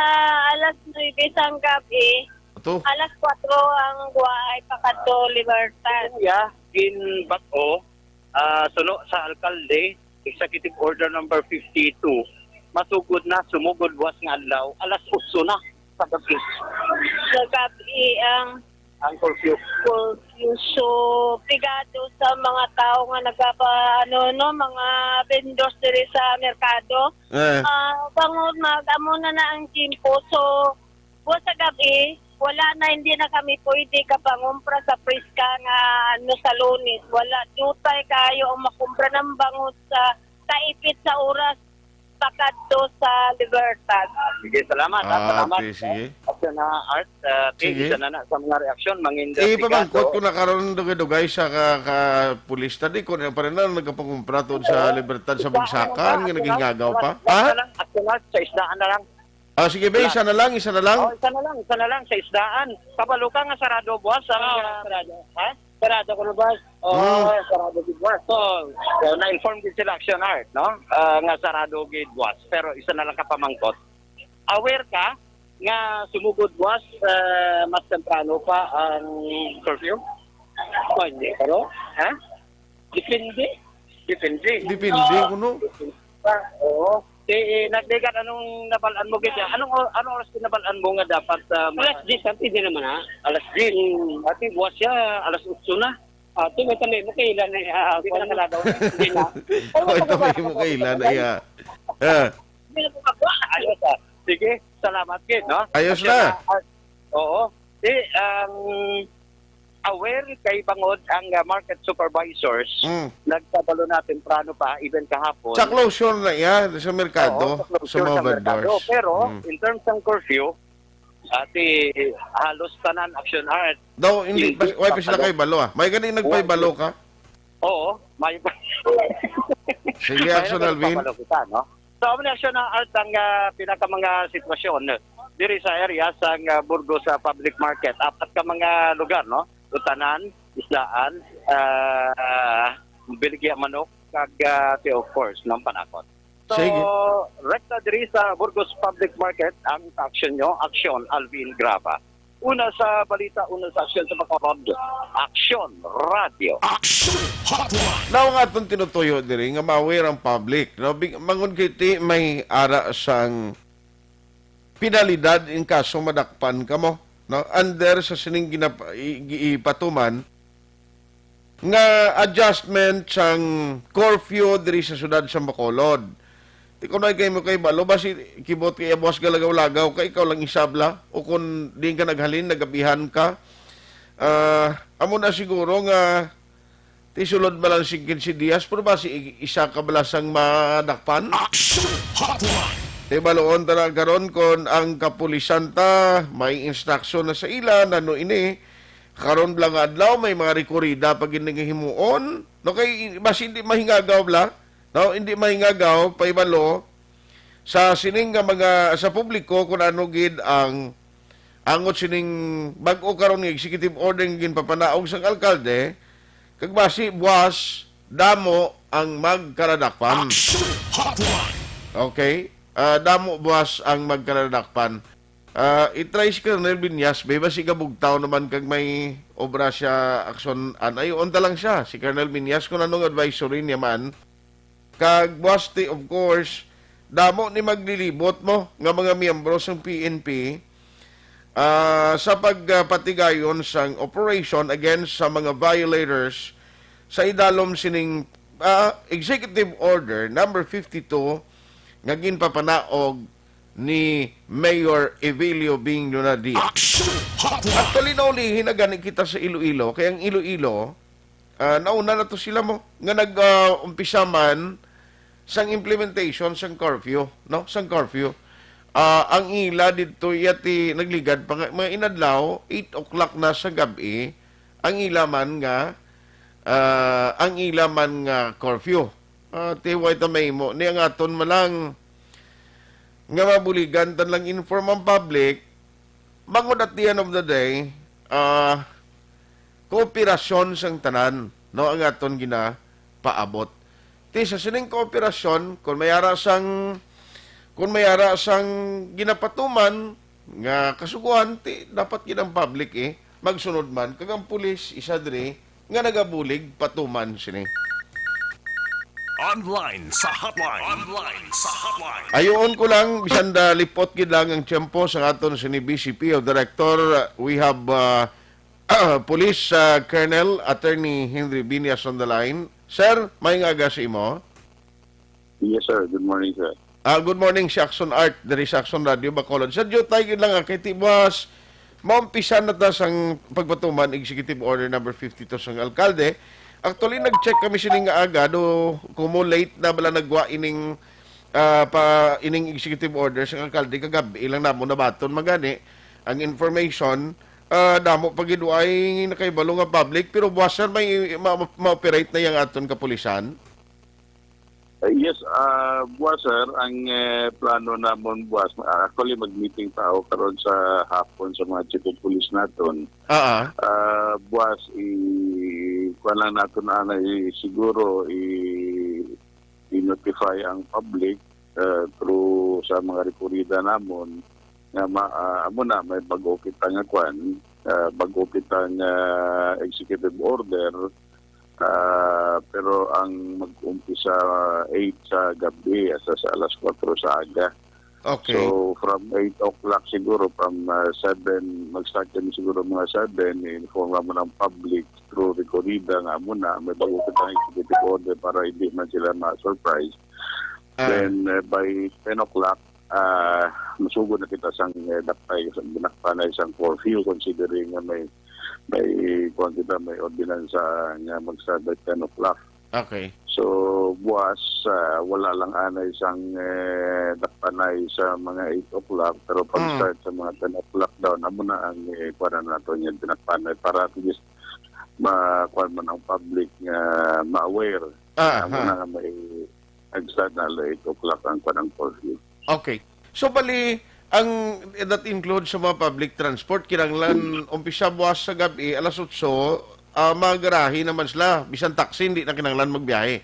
alas nuebe sang gabi, Ato. alas kuwatro ang buhay pakadto Libertad. Yeah, ginbat-o, ah, suno sa alkalde, Executive Order number fifty-two, masugod na, sumugod buwas nga adlaw, alas otso na sa gabi. Sa gabi ang Ang curfew. Curfew. So, pigado sa mga tao nga nagapa-, ano, no, mga vendors diri sa merkado. Eh. Ah, bangod mag-, amo na na ang tiempo. So, buwas sa gabi, wala na, hindi na kami pwede kapangumpra sa preska nga, ano, sa Lunes. Wala, dutay kayo ang makumpra ng bangod sa kaipit sa oras pakadto sa Libertad. Sige, salamat, ha? Ah, salamat. Okay, sige. Action na, Art. Ah, okay, sige. Isa na na sa mga reaksyon, mangin-, Eh, pamangkot ko na karon dugay-dugay sa ka, ka pulis ta, di ko na pa rin na nagkapangumpra to sa Libertad sa Bagsakan, nga naging ngagaw pa. Ha? Action na, sa isdaan na lang. Ah, sige, be, isa na lang, isa na lang. Oh, isa na lang, isa na lang sa isdaan. Kabalo ka nga sarado buwas ang, ah, sarado. Ha? Sarado ko na, boss. Oo, hmm, sarado gid buwas. So, so, na-inform gid sila, Action Art, no? Ah, nga sarado gid buwas. Pero isa na lang ka pamangkot. Aware ka nga sumugod buwas, ah, mas temprano pa ang curfew? Oh, hindi. Pero, ha? Depende. Depende. Depende, ah, kuno. Pa, oo. Eh, eh, nagdagan, anong nabal-an mo gid? Anong or-, anong oras gid nabal-an mo nga dapat, ah, ma- Alas diyes, ang pwede naman, ha? Alas diyes. Hmm. Ati, buwas siya, alas otso na. Ah, ti, may tanay mo, kailan na, ah, di ka nakaladaw. Hindi na. Oh, ito may mo kailan na, iya. Ah. Hindi na po magwa. Ayos, ah. Sige, salamat gid, no? Ayos na. Oo. Eh, ang aware kay bangod ang, ah, market supervisors, mm, nagpabalo na temprano pa, even kahapon. Sa closure na iya, sa merkado, oo, sa closure sa mga vendors. Pero, mm, in terms ng curfew, ati, halos tanan, Action Art. Daw, hindi, hindi pa, why pa sila papalo. Kay balo, ah? May gani nagpaybalo ka? Oo, may pa. Sige, Action Alvin. May nagpapalo kita, no? So, amo na siya na, Art, ang, ah, pinaka mga sitwasyon diri sa area sang, ah, Burgos, ah, Public Market. Apat ka mga lugar, no? Utanan, Isdaan, ah, Biligya Manok, kag, ah, ti, of course, ng Panakot. So, sige, rekta diri sa Burgos Public Market ang action nyo, Action Alvin Graba. Una sa balita, una sa aksyon sa Bacolod. Action Radio. Action Hotline. Now, ang atong tinutuyo diri nga ma-aware ang public, no? Big-, mangon kay ti may ara sang penalidad in kaso madakpan kamo, no? Under sa sining ginap-, i-, i-, ipatuman nga adjustment sang curfew diri sa siyudad sa Bacolod. Di ko na kay mo kay balo ba si kibot kay buwas galagaw-lagaw ka, ikaw lang isabla, o kung di ka naghalin, nagabihan ka. Ah, amo na siguro nga ti sulod ba lang si quince dias, pero ba si isa ka balasang madakpan? Action Hotline. Di baloon ta na karon kung ang kapulisan ta may instruction na sa ila, nano ini, karon bala nga adlaw, may mga rekorida pa gid nga himuon. No, kay basi hindi mahingagaw bala. No, hindi mahingagaw, paibalo sa sining nga mga, sa publiko kung ano gid ang angot sining bag-o karon nga executive order nga ginpapanaog sang alkalde, kag basi buwas damo ang magkaradakpan. Action Hotline. Okay? Ah, damo buwas ang magkaradakpan. Ah, i-try si Colonel Viñas, be, basi gabugtaw naman kag may obra siya, aksyon, an-, ay, unta lang siya. Si Colonel Viñas, kung anong advisory niya man. Kag buwas ti, of course, damo ni maglilibot mo nga mga miyembro sang P N P, ah, sa pagpatigayon sang operation against sa mga violators sa idalom sining, ah, Executive Order number fifty-two nga ginpapanaog ni Mayor Evelio Bing Lunardi. Action Hotline! Actually, naulihi na gani kita sa Iloilo, kay ang Iloilo, ah, nauna na to sila mo, nga nag, ah, umpisa man sang implementation sang curfew, no? Sang curfew. Ah, ang ila didto, iya ti nagligad pa nga, mga inadlaw, eight o'clock na sa gab-i, ang ila man nga, ah, ang ila man nga curfew. Ah, ti way ta mahimo ni ang aton man lang nga mabuligan tan lang inform ang public, bangod at the end of the day, ah, kooperasyon sang tanan, no, ang aton ginapaabot. Ti sa sining kooperasyon, kung may ara sang, kung may ara sang ginapatuman nga kasugoan, ti dapat gid ang public, eh, magsunod man, kag ang pulis, isa diri nga nagabulig patuman sini. Online sa hotline. Online sa hotline. Ayoon ko lang, bisan da lipot gid lang ang tiyempo sa aton sini B C P O Director, we have, uh, Police, uh, Colonel Attorney Henry Binyas on the line. Sir, may nga aga sa imo? Yes, sir. Good morning, sir. Ah, good morning, si Action Art, diri sa Action Radio Bacolod. Sa diutay gid lang, ah, kay ti buwas, maumpisan na ta sang pagpatuman executive order number fifty-two sang alkalde. Actually, nag-check kami sini nga aga, do kumo late na bala nagwa ining, ah, pa, ining executive order sang alkalde kagab-i lang namo nabaton magani ang information. Ah, damo pa gid way nakahibalo nga public, pero buwas, sir, may ma-, ma-operate na yang aton kapulisan? Uh, yes, uh, buwas, sir, ang, eh, plano namon buwas, ah, actually, mag-meeting pa ako karon sa hapon sa mga chief of police naton. Ah, ah. Ah, buwas, i-, kuwan lang naton na, i-, siguro, i-, i-notify ang public, uh, through sa mga rekorida namon nga ma-, ah, amo na, may bago kita nga kuwan, ah, bago kita nga executive order. Ah, pero ang mag-umpisa, ah, eight sa gabi, hasta sa alas kuwatro sa aga. Okay. So, from eight o'clock siguro, from, ah, seven, mag-start kami siguro mga seven, i-inform mo ng public through recorrida nga amo na, may bago kitang executive order para hindi man sila ma-surprise. Ah. Then, eh, by ten o'clock, ah, masugod na kita sang, eh, dakpay, sang dinakpanay sang curfew, considering nga may may, kuwan kita, may ordinansa nga mag-start by ten o'clock. Okay. So, buwas, ah, wala lang anay sang, eh, dakpanay sa mga eight o'clock, pero pag Mm. start sa mga ten o'clock daw, amo na ang, eh, kuwan na nato niya, dinakpanay para at least ma-, kuwan man ang public nga ma-aware. Ah, Amo ha. na nga may nag-start na alas eight o'clock ang kuwan, ang curfew. Okay. So, bali, ang, that includes sa mga public transport, kinahanglan umpisa buwas sa gab-i, alas otso, ah, mga garahe naman sila. Bisan taxi, hindi na kinahanglan magbiyahe.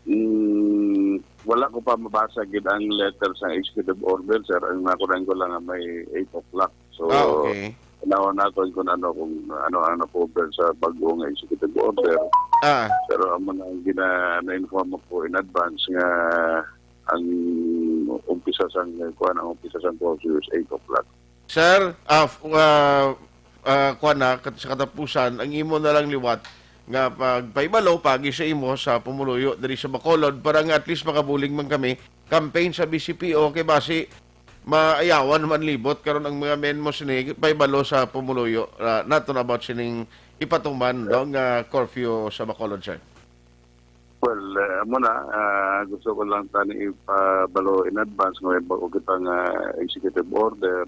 Mm, wala ko pa mabasa gid ang letter sa executive order, sir. Ang nakunan ko lang nga may eight o'clock. So, Ah, okay. Tanaw naton kung ano, kung ano ang na-cover sa bago nga executive order. Ah. Pero ang mga gina-, na-inform ko in advance nga ang umpisa sang, kuwan, ang umpisa sang curfew is eight o'clock. Sir, ah, f-, ah, ah, kuwan na, kat-, sa katapusan, ang imo na lang liwat nga pagpahibalo pagi sa imo sa pumuluyo diri sa Bacolod para nga at least makabulig man kami campaign sa B C P O kay basi maayawan man libot karon ang mga men mo sini pahibalo sa pumuluyo, ah, naton about sining ipatuman, no, nga curfew sa Bacolod, sir. Well, eh, amo na, ah, gusto ko lang tani ipabalo in advance nga may bago kita nga executive order.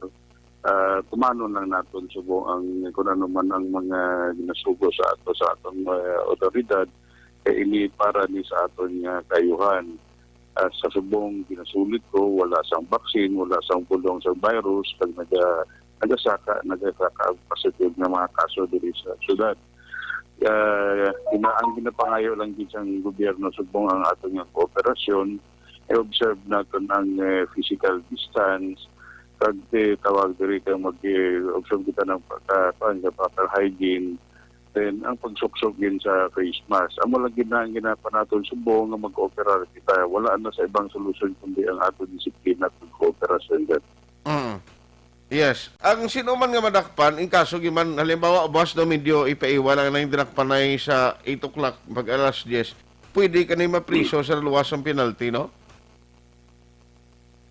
Ah, tumanon lang naton subong ang kung ano man ang mga ginasugo sa ato, sa atong, eh, otoridad, kay ini para ni sa aton nga kaayuhan. Ah, sa subong ginasulit ko, wala sang vaccine, wala sang bulong sa virus, kag naga-, nagasaka, nagasaka ang positive nga mga kaso diri sa syudad. Ah, ina-, ang ginapangayo lang gid sang gobyerno subong ang aton nga kooperasyon, i-observe naton ang, eh, physical distance, kag, eh, tawag diri kang mag-, eh, observe kita ng pagka-, kuwan, sa proper hygiene, then ang pagsuksok din sa face mask. Amo lang gid na ang ginapa naton subong nga mag-ooperar kita. Wala na sa ibang solusyon kundi ang aton disiplina ug kooperasyon, sir. Mm. Yes. Ang sino man nga madakpan, in kaso giman, halimbawa, boss, no, medyo ipaiwa lang na yung dinakpanay sa eight o'clock, pag alas diyes, pwede ka na yung mapriso sa luwas ang penalty, no?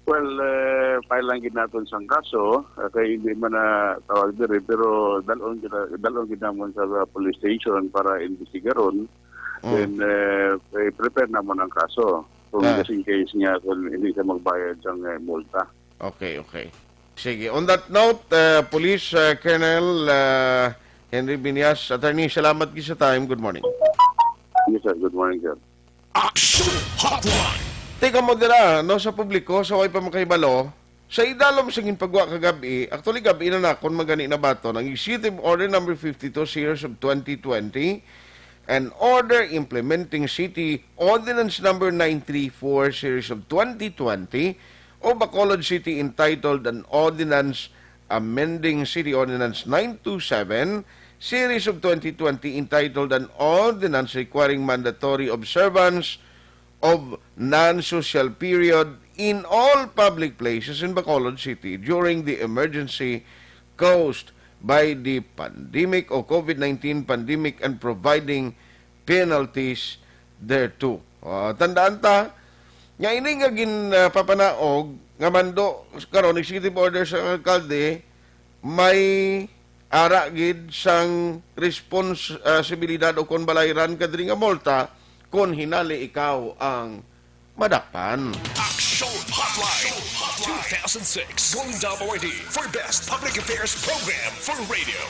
Well, eh, file lang gid naton sang kaso, ah, kay hindi man na tawag diri, pero dalon gid, dalon gid namon sa, ah, police station para investigaron. Mm. Then, eh, eh, prepare namon ang kaso kung Ah. just in case nga kung hindi siya magbayad sang, eh, multa. Okay, okay. Sige. On that note, uh, Police, uh, Colonel, uh, Henry Binias, Attorney, salamat gid sa time. Good morning. Yes, sir. Good morning, sir. Action Hotline. Tika mo dira, no, sa publiko, sa way pa makahibalo, sa idalom sa ginpagwa kagabi, actually, gabi na na, kung magani na baton, ang Executive Order number fifty-two, series of twenty twenty, and Order Implementing City Ordinance number nine three four, series of twenty twenty, of Bacolod City, entitled an Ordinance Amending City Ordinance nine two seven, series of twenty twenty, entitled an Ordinance Requiring Mandatory Observance of Non-Social Period in All Public Places in Bacolod City during the emergency caused by the pandemic o COVID nineteen pandemic and providing penalties thereto. Ah, tandaan ta nga ini nga gin, ah, papanaog nga mando karon, executive order sa alkalde, may ara gid sang responsibilidad o kon balayran ka diri nga multa kon hinali ikaw ang madakpan. Action Hotline two thousand six Golden Dome Awardee for Best Public Affairs Program for Radio.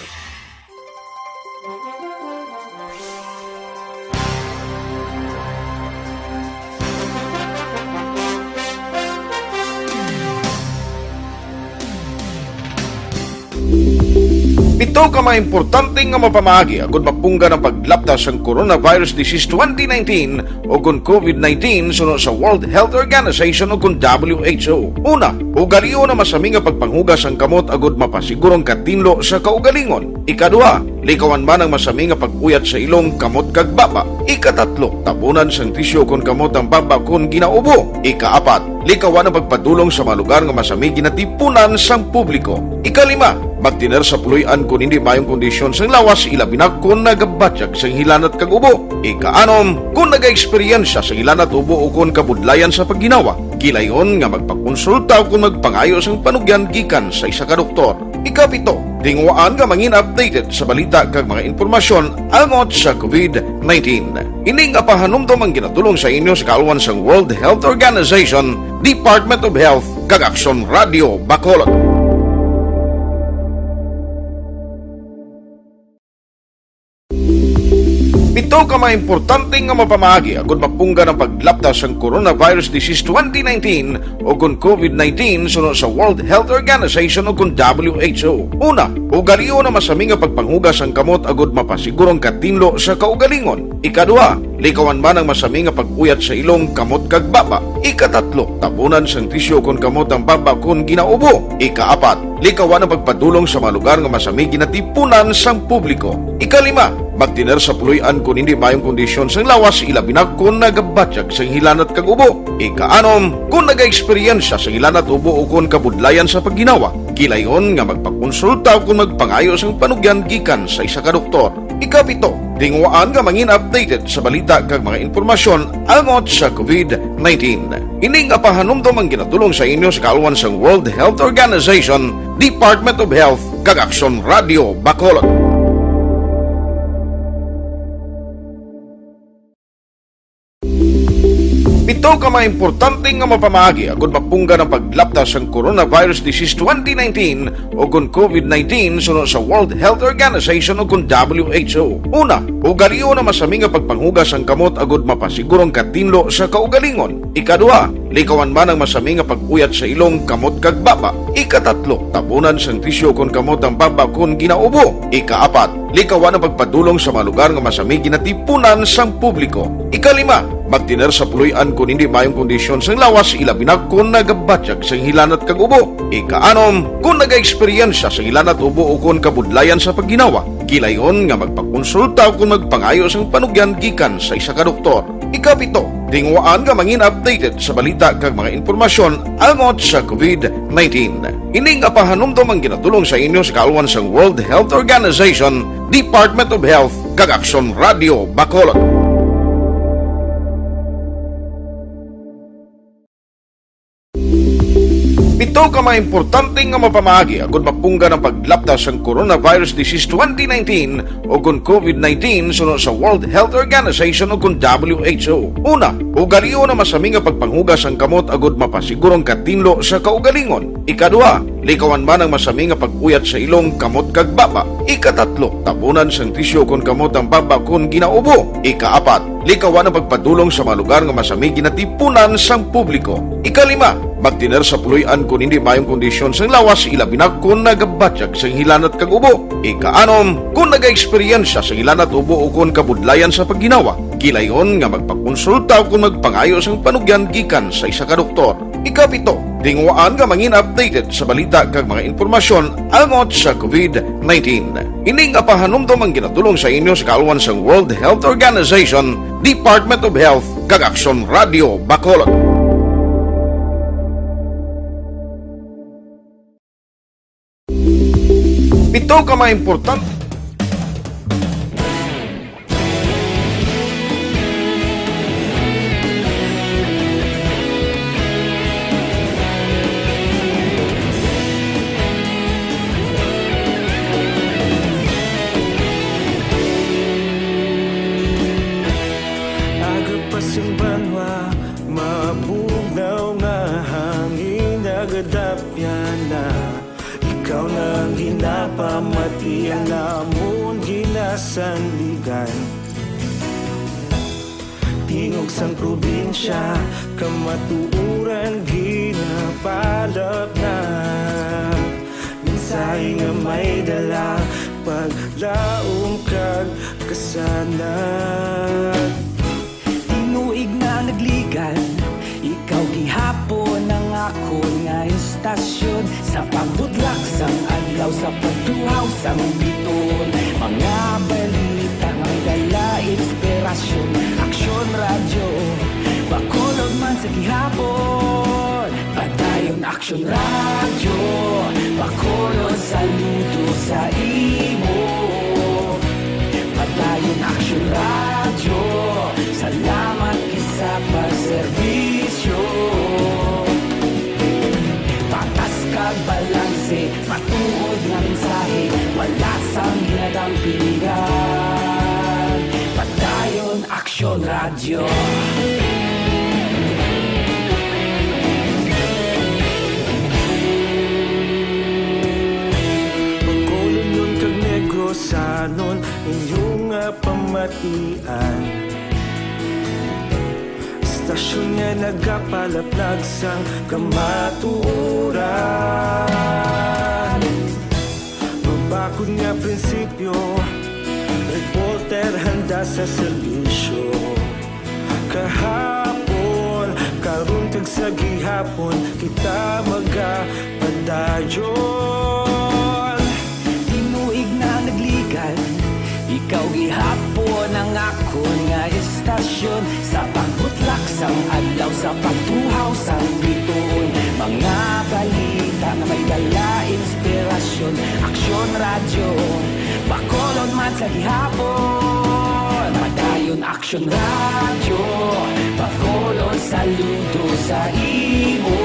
Pito ka mga importante nga mapamaagi agud mapunggan ang paglaptas sang coronavirus disease twenty nineteen o kon COVID nineteen suno sa World Health Organization o kon W H O. Una, ugalion ang masami nga pagpanghugas sang kamot agud mapasiguro ang katinlo sa kaugalingon. Ikaduha, likawan man ang masami nga pag-uyat sa ilong, kamot, kag baba. Ikatatlo, tabunan sang tisyu kon kamot ang baba kon ginaubo. Ikaapat, likawan ang pagpadulong sa mga lugar nga masami ginatipunan sang publiko. Ikalima, magtener sa puloy-an kon hindi maayong kondisyon sang lawas, ilabi na kon nagabatyag sang hilanat kag ubo. Ikaanom, kon nagaeksperyensya sang hilanat, ubo, o kon kabudlayan sa pagginawa, gilayon nga magpakonsulta o kon magpangayo sang panugyan gikan sa isa ka doktor. Ikapito, tinguhaan nga mangin updated sa balita kag mga impormasyon angot sa COVID nineteen. Ini nga pahanumdom ang ginatulong sa inyo sa kaalwan sang World Health Organization, Department of Health, kag Aksyon Radio Bacolod. Pito ka mga importante nga mapamaagi agud mapunggan ang paglaptas sang coronavirus disease twenty nineteen o kon COVID nineteen suno sa World Health Organization o kon W H O. Una, ugalion ang masami nga pagpanghugas sang kamot agud mapasiguro ang katinlo sa kaugalingon. Ikaduha, likawan man ang masami nga pag-uyat sa ilong, kamot, kag baba. Ikatatlo, tabunan sang tisyu kon kamot ang baba kon ginaubo. Ikaapat, likawan ang pagpadulong sa mga lugar nga masami ginatipunan sang publiko. Ikalima, magtener sa puloy-an kon hindi maayong kondisyon sang lawas, ilabi na kon nagabatyag sang hilanat kag ubo. Ikaanom, kon nagaeksperyensya sang hilanat, ubo, o kon kabudlayan sa pagginawa, gilayon nga magpakonsulta o kon magpangayo sang panugyan gikan sa isa ka doktor. Ikapito, tinguhaan nga mangin updated sa balita kag mga impormasyon angot sa COVID nineteen. Ini nga pahanumdom ang ginatulong sa inyo sa kaalwan sang World Health Organization, Department of Health, kag Aksyon Radio Bacolod. Pito ka mga importante nga mapamaagi agud mapunggan ang paglaptas sang coronavirus disease twenty nineteen o kon COVID nineteen suno sa World Health Organization o kon W H O. Una, ugalion ang masami nga pagpanghugas sang kamot agud mapasiguro ang katinlo sa kaugalingon. Ikaduha, likawan man ang masami nga pag-uyat sa ilong, kamot, kag baba. Ikatatlo, tabunan sang tisyu kon kamot ang baba kon ginaubo. Ikaapat, likawan ang pagpadulong sa mga lugar nga masami ginatipunan sang publiko. Ikalima, magtener sa puloy-an kon hindi maayong kondisyon sang lawas, ilabi na kon nagabatyag sang hilanat kag ubo. Ikaanom, kon nagaeksperyensya sang hilanat, ubo, o kon kabudlayan sa pagginawa, gilayon nga magpakonsulta o kon magpangayo sang panugyan gikan sa isa ka doktor. Ikapito, tinguhaan nga mangin updated sa balita kag mga impormasyon angot sa COVID nineteen. Ini nga pahanumdom ang ginatulong sa inyo sa kaalwan sang World Health Organization, Department of Health, kag Aksyon Radio Bacolod. Pito ka mga importante nga mapamaagi agud mapunggan ang paglapta sang coronavirus disease twenty nineteen o kon COVID nineteen suno sa World Health Organization o kon W H O. Una, ugalion ang masami nga pagpanghugas sang kamot agud mapasiguro ang katinlo sa kaugalingon. Ikaduha, likawan man ang masami nga pag-uyat sa ilong, kamot kag baba. Ikatatlo, tabunan sang tisyu kon kamot ang baba kon ginaubo. Ikaapat, likawan ang pagpadulong sa mga lugar nga masami ginatipunan sang publiko. Ikalima, magtener sa puloy-an kon hindi maayong kondisyon sang lawas, ilabi na kon nagabatyag sang hilanat kag ubo. Ikaanom, kon nagaeksperyensya sang hilanat, ubo o kon kabudlayan sa pagginawa, gilayon nga magpakonsulta o kon magpangayo sang panugyan gikan sa isa ka doktor. Ikapito, tinguhaan nga mangin updated sa balita kag mga impormasyon angot sa COVID nineteen. Ini nga pahanumdom ang ginadul-ong sa inyo sa kaalwan sang World Health Organization, Department of Health, kag Aksyon Radio Bacolod. Pito ka mga importante. Aga pa sing banwa, mabugnaw nga hangin nagadapyan na. Ikaw na ang ginapamati, ang amon ginasandigan. Tingog sang probinsya, kamatuoran ginapalapnag. Mensahe nga may dala, paglaom kag kasanag. Tinuig na nagligan, ikaw gihapon ang akon nga istasyon. Sa pagbutlak sang adlaw, sa pagtuhaw sang biton, mga balita nga may dala inspirasyon. Aksyon Radyo, Bacolod man sa gihapon. Padayon Aksyon Radyo, Bacolod, saludo sa imo. Padayon Aksyon Radyo, salamat gid sa pagserbisyo. Patas kag balanse, matuod nga mensahe, wala sang ginadampigan. Padayon Aksyon Radyo. Bacolodnon kag Negrosanon, inyo nga pamatian. Istasyon nga nagapalaplag sang kamatuoran. Mabakod nga prinsipyo, reporter handa sa serbisyo. Kahapon, karon, kag sa gihapon, kita magapadayon. Tinuig na nagligan, ikaw gihapon ang akon nga istasyon. Sa pagbutlak sang adlaw, sa pagtuhaw sang bituon, mga balita nga may dala inspirasyon. Aksyon Radyo, Bacolod man sa gihapon. Padayon Aksyon Radyo, Bacolod, saludo sa imo.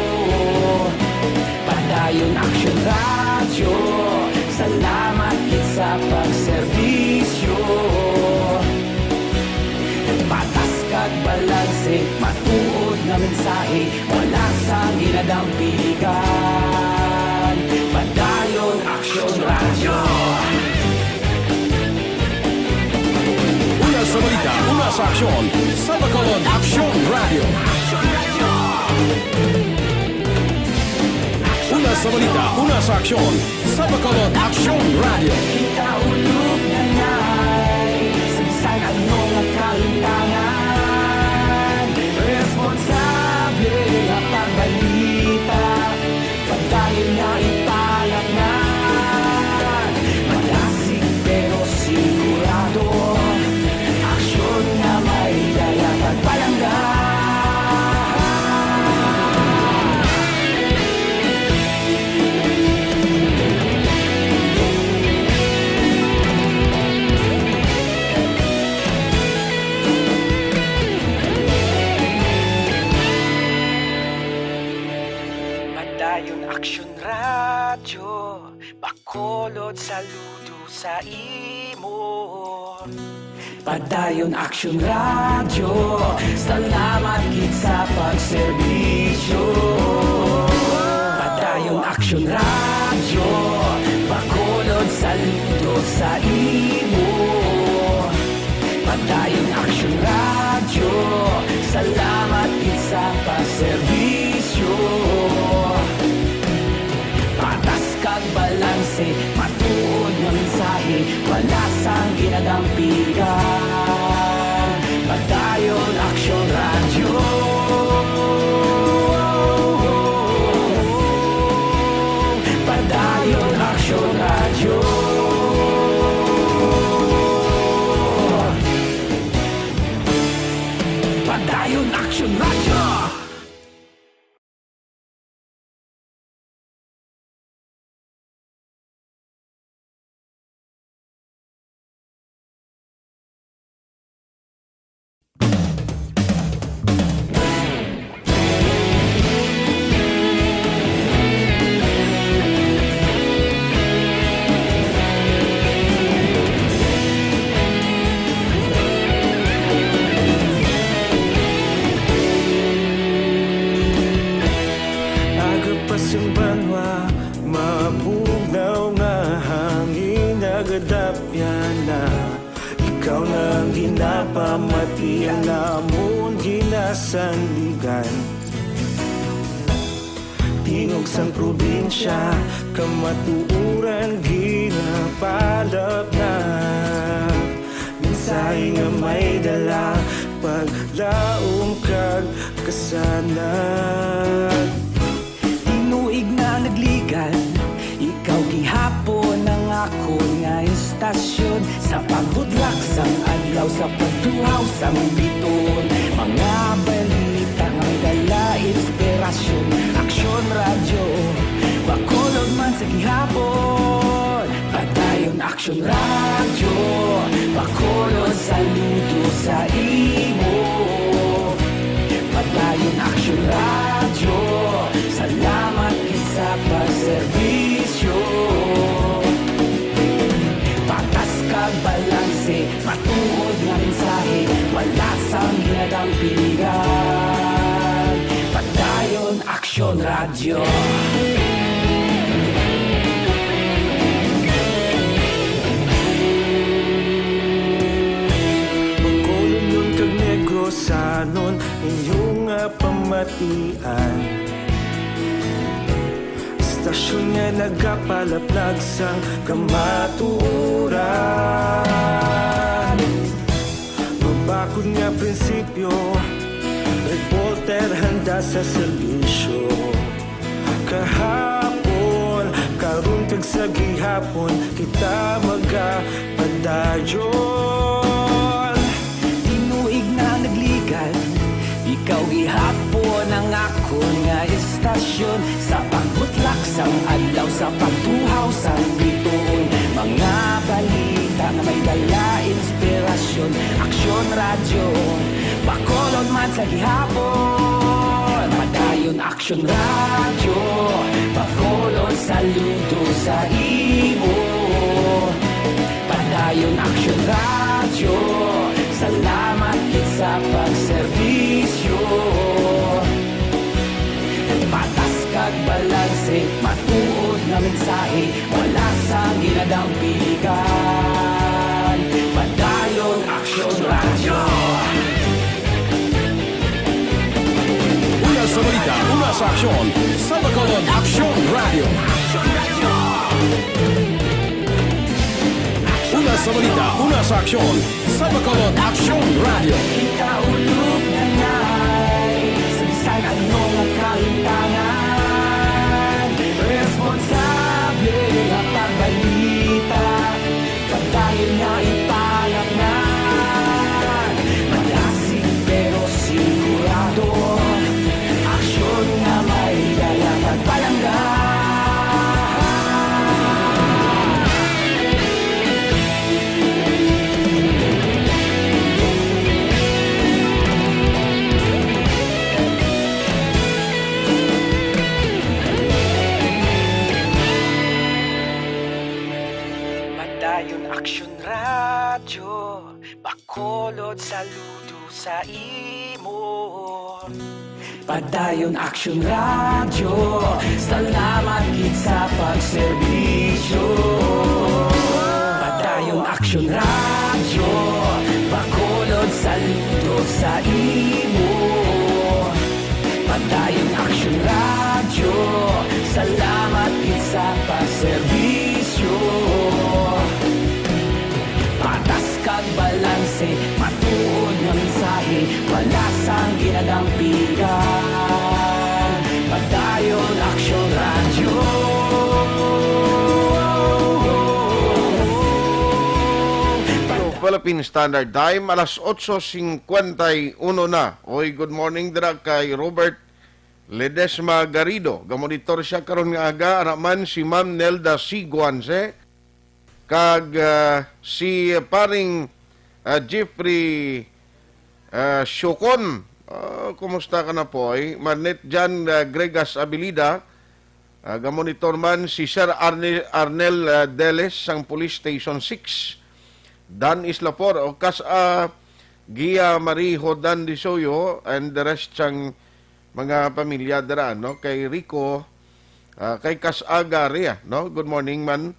Padayon Aksyon Radyo, salamat gid sa pagserbisyo. Patas kag balanse, matuod nga mensahe, wala sang ginadampigan. Padayon Aksyon Radyo. Una sa balita, una sa aksyon, sa Bacolod Aksyon Radyo. Una sa balita, una sa aksyon, sa Bacolod Aksyon Radyo. Kita ulog na ngay, sa bisan ano nga kalintangan, responsable nga pagbalita. Padayon nga ipalapngan, madasig pero sigurado. Aksyon nga may dala kag palangga. Padayon Aksyon Radyo, Bacolod, saludo sa imo. Padayon Aksyon Radyo, salamat gid sa pagserbisyo. Padayon Aksyon Radyo, Bacolod, saludo sa imo. Padayon Aksyon Radyo, salamat gid sa pagserbisyo. Patas kag balanse, matuod nga mensahe, wala sang ginadampigan. Padayon Aksyon Radyo. Padayon Aksyon Radyo. Padayon Aksyon Radyo. Aga pa sing banwa, mabugnaw nga hangin, nagadapyan na. Ikaw na ang ginapamati, ang amon ginasandigan. Tingog sang probinsya, kamatuoran ginapalapnag. Mensahe nga may dala, paglaom kag kasanag. Tinuig na nagligan, ikaw gihapon ang akon nga istasyon. Sa pagbutlak sang adlaw, sa pagtuhaw sang bituon, mga balita nga may dala inspirasyon. Aksyon Radyo, Bacolod man sa gihapon. Padayon Aksyon Radyo, Bacolod, saludo sa imo. Padayon Aksyon Radyo, salamat gid sa pagserbisyo. Patas kag balanse, matuod nga mensahe, wala sang ginadampigan. Padayon Aksyon Radyo. Bacolodnon kag Negrosanon, inyo nga pamatian. Istasyon nga nagapalaplag sang kamatuoran. Mabakod nga prinsipyo, reporter handa sa serbisyo. Kahapon, karon kag sa gihapon, kita magapadayon. Tinuig na nagligan, ikaw gihapon ang akon nga istasyon. Sa pagbutlak sang adlaw, sa pagtuhaw sang bituon, mga balita nga may dala inspirasyon. Aksyon Radyo, Bacolod man sa gihapon. Padayon Aksyon Radyo, Bacolod, saludo sa imo. Padayon Aksyon Radyo, salamat gid sa pagserbisyo. Patas kag balanse, matuod nga mensahe, wala sang ginadampigan. Padayon Aksyon Radyo. Una sa balita, una sa aksyon, sa Bacolod Aksyon Radyo. Una sa balita, una sa aksyon, sa Bacolod Aksyon Radyo. Kita ulog na ngay, sa bisan ano nga kalimtangan, responsable nga pagbalita, pagdayon nga ipalapngan. Malasig pero sigurado, aksyon nga may dala pagpalangga. Lord, saludo sa imo. Padayon Action Radio, salamat gid sa pagserbisyo. Padayon Action Radio, Bacolod, saludo sa imo. Padayon Action Radio, salamat gid sa pagserbisyo. Patas kag balanse, matuod nga mensahe, wala sang ginadampigan. Padayon Action Radio. So, Philippine Standard Time, alas otso cincuenta y uno na. Oy, good morning dira kay Robert Ledesma Garrido. Gamonitor siya karon nga aga, ara man si Ma'am Nelda C. Guanse, kag, ah, si paring, ah, Jeffrey, ah, Siocon. Ah, kumusta ka na po, eh? Marnet Jan, ah, Gregas Abilida. Ah, gamonitor man si Sir Arne-, Arnel, ah, Deles sang Police Station six. Dan Islapor, o kas, ah, Gia Marie Jordan Disoyo, and the rest sang mga pamilya dira, no? Kay Rico, ah, kay Kas-a Gary, ah, no? Good morning, man.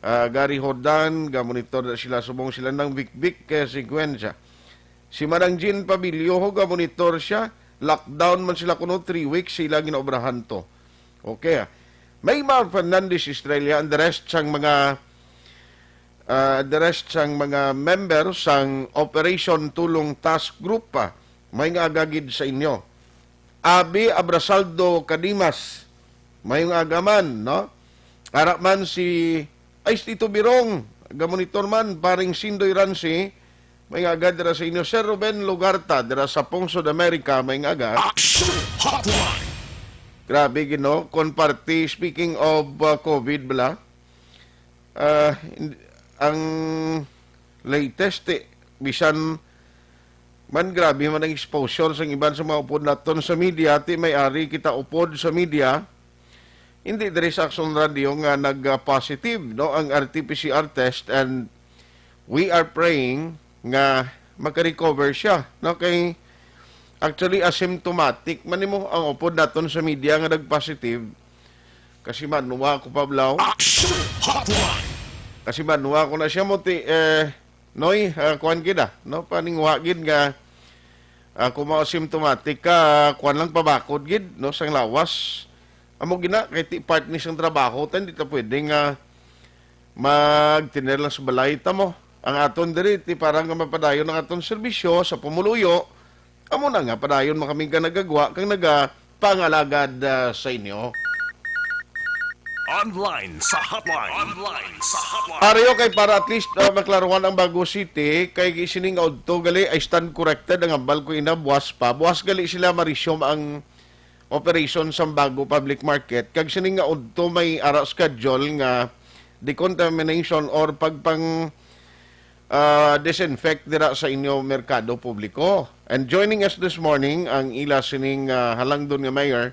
Ah, Gary Jordan, gamonitor na sila, subong sila ng Bikbik, eh, Sequencia. Si Manang Jean Pabilio, gamonitor siya. Lockdown man sila kuno, three weeks sila ginaobrahan to. Okay, ah. Maymar Fernandez Estrella and the rest sang mga, ah, the rest sang mga member sang Operation Tulong Task Group, ah, may nga agagid sa inyo. Abi Abrasaldo Cadimas, may nga agaman, no? Ara man si Ay, Tito Birong, gamonitor man, paring Sindoy Ransi, may nga agad dira sa inyo. Sir Ruben Lugarta, dira sa Pongso de America, may nga agad. Action Hotline! Grabe, Ginoo, kung parte, speaking of, uh, COVID, bala, uh, in-, ang latest, eh, bisan man, grabe man ang exposure sang iban sa mga upod naton sa media, ti may ari kita upod sa media, hindi diri sa Action Radio nga nag-positive, no, ang R T P C R test, and we are praying nga makarecover siya, no, kay actually asymptomatic man nimo ang upod naton sa media nga nag-positive. Kasi manuwa ko, Pablaw. Action Hotline! Kasi manuwa ko na siya mo ti, eh, Noy, ah, kuwan gid, ah, no? Paninguha gid nga, ah, kung mao symptomatic ka, kuwan lang pabakod gid, no, sang lawas. Amo gina, kay ti part ni sang trabaho, ta hindi ta pwede nga magtiner lang sa balay ta mo. Ang aton diri, ti para nga mapadayon ang aton serbisyo sa pumuluyo, amo na nga, padayon man kami nga nagagwa kag nagapangalagad, ah, sa inyo. Online sa hotline. Online sa hotline. Pareho kay para at least, ah, maklaruhan ang Bago City, kay sini nga udto gali ay stand corrected ang hambal ko ina, buwas pa. Buwas gali sila ma-resume ang operation sa Bago Public Market. Kag sini nga udto may ara schedule nga decontamination or pagpang, ah, disinfect dira sa inyo merkado publiko. And joining us this morning, ang ila sining, ah, halangdon nga mayor,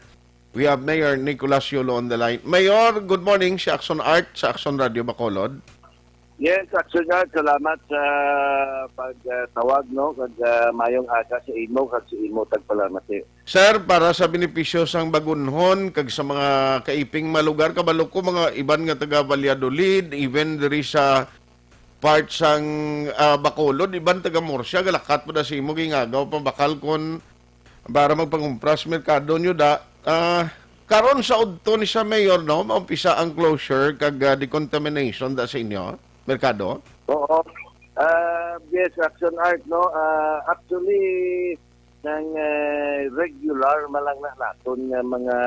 we have Mayor Nicolas Yolo on the line. Mayor, good morning, si Action Art sa Action Radio Bacolod. Yes, Action Art, salamat sa pagtawag, no? Kag, ah, mayong aga sa imo, kag sa imo tagpalamati. Sir, para sa benepisyo sang Bagunhon, kag sa mga kaiping mga lugar, kabalo ko, mga iban nga taga Valladolid, even diri sa part sang, ah, Bacolod, iban taga Murcia, galakat pa da sa imo, gingagaw pa bakal kon para magpangumpras merkado nyo da. Ah, karon sa udto ni sa mayor, no, maumpisa ang closure kag, ah, decontamination da sa inyo merkado? Oo. Ah, yes, Action Art, no? Ah, actually, nang, eh, regular man lang na naton nga mga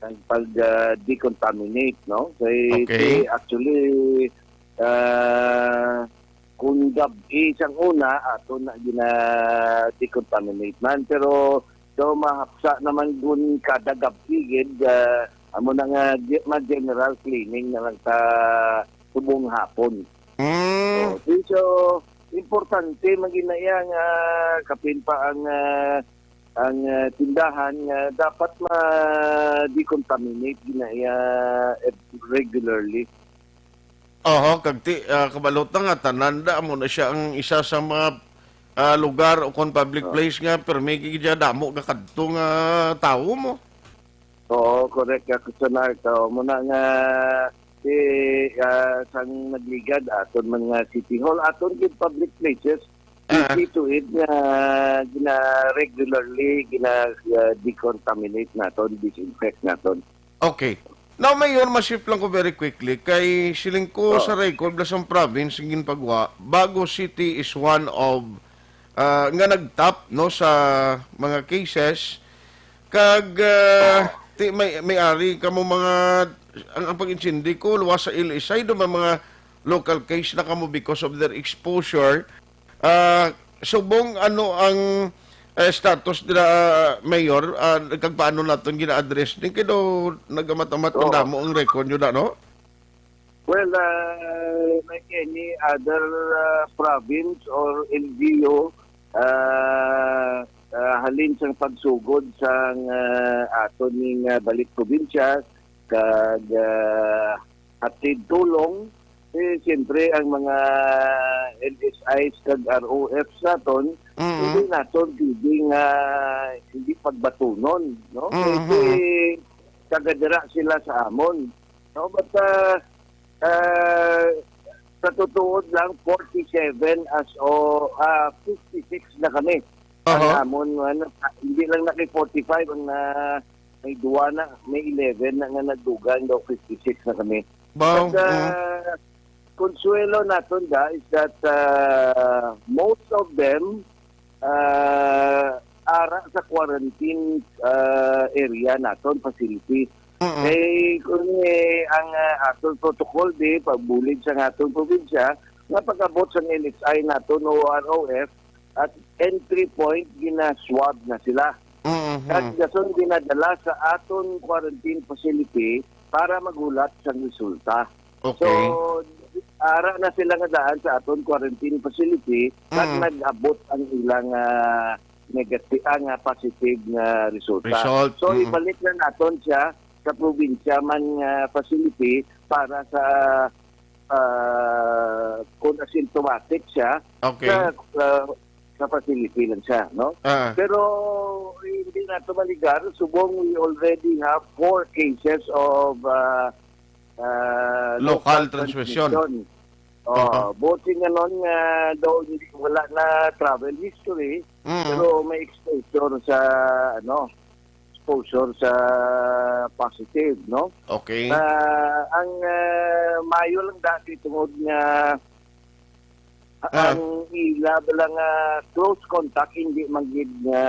nang pag, ah, decontaminate, no? Kay Okay. ti actually, ah, kung gab-i sang una, ato na gina-decontaminate man. Pero daw mahapsa naman gun kada gab-i gid, ah, amo na nga ge-, ma-general cleaning na lang sa subong hapon. Mm. Oh, so, so, importante man gid na iya nga kapin pa ang, ah, ang, ah, tindahan nga dapat ma-decontaminate gid na iya, eh, regularly. Oho, kag ti, ah, kabalot na nga, tanan da, amo na siya ang isa sa mga ah, lugar o kon public Oh. place nga permi gid damo gakadto nga tawo mo. Oo, correct ka, Kuya Narc. Oo, muna nga si, ah, sang nagligad, aton man nga City Hall, aton gid public places, Ah. see to it nga gina-, regularly gina, ah, decontaminate naton, disinfect naton. Okay. Now, Mayor, masip lang ko very quickly. Kay siling ko Oh. sa record, Blasang Province, ang ginpagwa, Bago City is one of, ah, nga nag-top, no, sa mga cases. Kag, ah, ti, may, may ari ka mo mga, ang, ang pag-intindi ko, luwas sa L S I, do may mga local case na kamo because of their exposure. Ah, subong ano ang, eh, status nila, ah, Mayor? Ah, kag paano naton gina-address ni? Kay daw nagamat-amat ang Oo. damo ang record nyo na, no? Well, ah, like any other, ah, province or L G U, ah, ah, halin sang pagsugod sang, ah, aton ning, ah, balik probinsya, kag, ah, hatid tulong, eh, siyempre, ang mga L S Is kag R O Fs naton, Mm. hindi naton pwedeng, ah, hindi pagbatunon, no? Mm, Kasi mm. taga-dira sila sa amon. No? But, ah, ah, sa tutuod lang, forty-seven as o, ah, fifty-six na kami. Ang Aha. amon, ano, hindi lang na kay forty-five ang na, may duwa na, may eleven na nga nagdugang daw, fifty-six na kami. Wow, But, mm. ah, consuelo naton da is that, ah, most of them, ah, ara sa quarantine, ah, area naton, facility. Mm-mm. Kay kung, eh, ang, ah, aton protocol di pagbulig sa aton probinsya, nga pag-abot sa L S I naton o R O F, at entry point, gina-swab na sila. Mm-hmm. Kag dason ginadala sa aton quarantine facility para maghulat sang resulta. Okay. So, ara na sila nga daan sa aton quarantine facility, kag Mm. nag-abot ang ilang, ah, negati-, ang, ah, positive nga resulta. Result, So, mm. ibalik na naton siya sa probinsya man nga facility para sa, ah, kung asymptomatic siya Okay. sa, sa, sa facility lang siya, no? Ah. Pero hindi nato maligar, subong we already have four cases of, ah, ah, Local local transmission. transmission. Oh, Aha. buti nga nun nga daw hindi, wala na travel history, Mm. pero may exposure sa, ano, exposure sa positive, no? Okay. Ah, ang, ah, mayo lang dati tungod nga Ah. ang ila bala nga close contact hindi man gid nga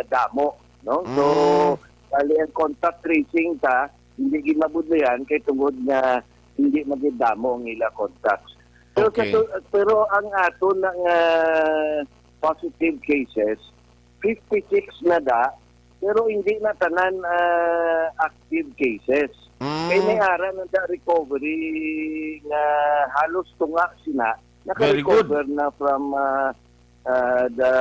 damo, no? So, Mm. bali ang contact tracing ta, hindi gid mabudlayan kay tungod nga hindi man gid damo ang ila contacts. Pero sa Okay. tu-, pero ang aton na nga positive cases, fifty-six na da, pero hindi na tanan, ah, active cases. Mm. Kay may ara na da recovery nga halos tunga sina Very good. naka-recover na from, ah, ah, the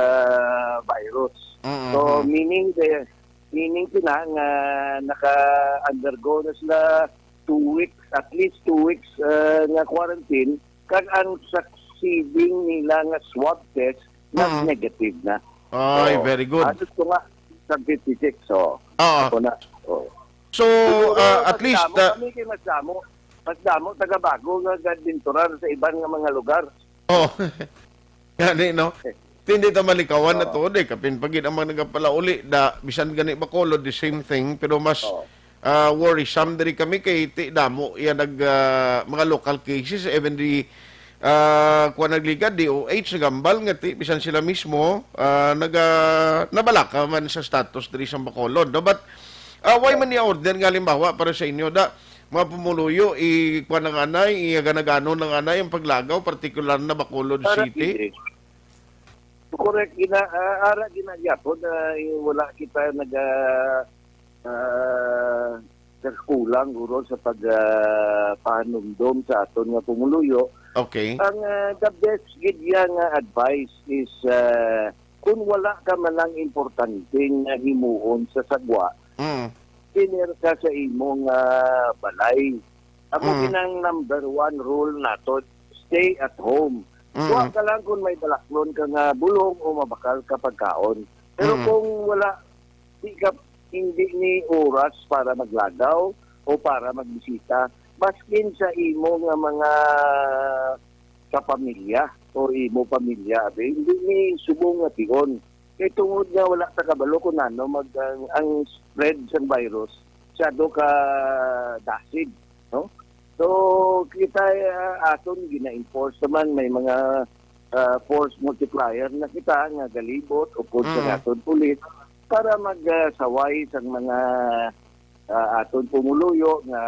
virus. Mm, So, mm. meaning the, meaning sina nga naka-undergo na sila two weeks, at least two weeks, ah, nga quarantine, kag ang succeeding nila nga swab test, mas Mm. negative na. Ay, So, very good. halos ko nga, sa fifty-six, so, Oo. ako na. Oo. So, Siguro, ah, at mas least, damo ah, kami kay mas damo. Mas damo taga Bago nga gadinturan sa iban nga mga lugar. Oh. Gani, no? Hindi ta malikawan na Oo. to, eh. Kapin pagid ang mga nagapalauli, da, bisan gani Bacolod, the same thing, pero mas, Oo. ah, worrisome diri kami kay ti damo iya nag, ah, mga local cases, even the, ah, kuwan nagligad, D O H, nagambal nga ti, bisan sila mismo, ah, naga, nabalaka man sa status diri sa Bacolod, no? But, ah, why man ni order nga halimbawa para sa inyo, da, mga pumuluyo, i-, kuwan na nga anay, i-, gana-gano na nga anay ang paglagaw, partikular na Bacolod Para City? sige. Correct, gina-, ah, ara ginagyapon na, eh, wala kita naga, ah, nagkulang guro sa pag, ah, pahanumdom sa aton nga pumuluyo. Okay. Ang, ah, the best gid ya nga advice is, ah, kung wala ka man lang importante nga himuon sa sagwa, Mm. dinner ka sa imong, ah, balay. Amo Mm. ginang number one rule nato, stay at home. Mm. Wa ka lang kung may balaklon ka nga bulong o mabakal ka pagkaon. Pero Mm. kung wala, di ka, hindi ni oras para maglagaw o para magbisita, maskin sa imo nga mga kapamilya o imo pamilya, abi, hindi ni subong nga tion. Kay tungod nga wala ta kabalo kung ano mag, ang, ang spread sang virus, masyado ka dasig, no? So, kita, ah, aton gina-enforce naman, may mga, ah, force multiplier na kita nga galibot o sa Mm. aton pulis para mag, ah, saway sang mga, ah, aton pumuluyo nga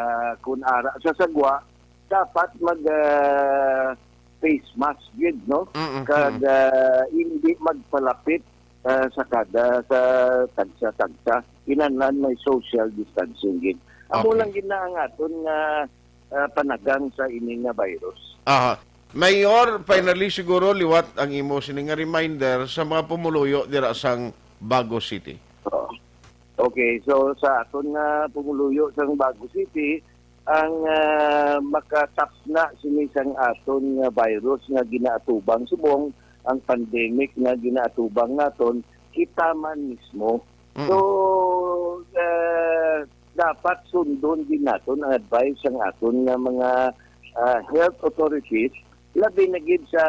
kung ara sa sagwa, dapat mag, ah, face mask gid, no? Mm, Kag, mm. ah, hindi magpalapit, ah, sa kada, sa tagsa-tagsa. Kinahanglan may social distancing gid. Amo Okay. lang gid na ang aton nga, ah, panagang sa ini nga virus. Aha. Mayor, finally siguro liwat ang imo sini nga reminder sa mga pumuluyo dira sang Bago City. Oo. Okay, so sa aton nga pumuluyo sang Bago City, ang, ah, makatapna sini sang aton nga virus nga ginaatubang subong ang pandemic nga ginaatubang naton, kita man mismo. Mm. So, ah, dapat sundon din naton ang advice sang aton nga mga, ah, health authorities, labi na gid sa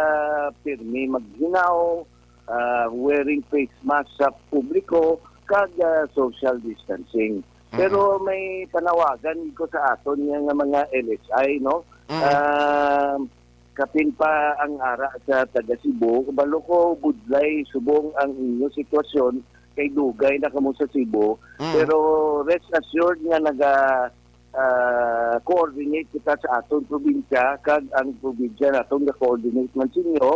pirmi maghinaw, ah, wearing face mask sa publiko, kag, ah, social distancing. Mm. Pero may panawagan ko sa aton nga, nga mga L S I, no? Mm. Ah, kapin pa ang ara sa taga Cebu, kabalo ko budlay subong ang inyo sitwasyon kay dugay na kamo sa Cebu. Mm. Pero rest assured nga naga, ah, coordinate kita sa aton probinsya, kag ang probinsya naton ga-coordinate man sa inyo,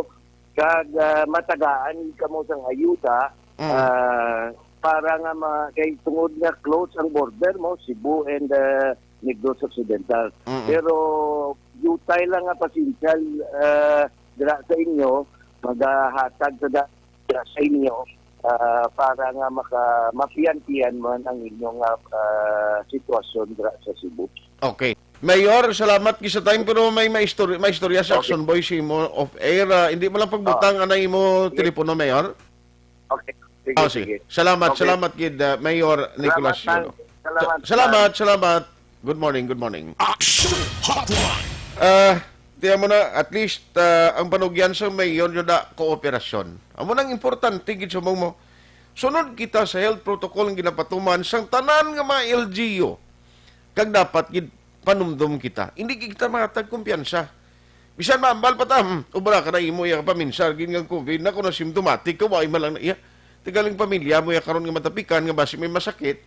kag, ah, matagaan kamo sang ayuda, Mm. ah, para nga ma-, kay tungod nga close ang border mo, Cebu and, ah, Negros Occidental. Mm. Pero diutay lang nga pasensya, ah, dira sa inyo, magahatag sa da-, dira sa inyo, ah, para nga maka-, mapian-pian man ang inyong, ah, ah, sitwasyon dira sa Cebu. Okay. Mayor, salamat gid sa time, pero may maistorya, maistorya sa Okay. Action Boy sa imo off-air. Ah, hindi mo lang pagbutang Oh. ang imo Sige. telepono, Mayor? Okay. Sige, Ah, sige. sige. Salamat, Okay. salamat gid, ah, Mayor Nicolas Salamat, Yolo. salamat, Sa-, salamat, salamat. Good morning, good morning. Action Hotline. Ah, tiyan mo na, at least, ah, ang panugyan sa Mayor yun na kooperasyon. Amo nang importante gid sa mo. Sunod kita sa health protocol nga ginapatuman sang tanan nga mga L G U. Kag dapat gid panumdom kita. Hindi kita mahatag kumpiyansa. Bisan maambal pa ta, "Hmm, ubra ka na imo iya paminsar gid nga COVID na kung asymptomatic ka, wa man lang na iya." Tigaling pamilya mo iya karon nga matapikan nga basi may masakit.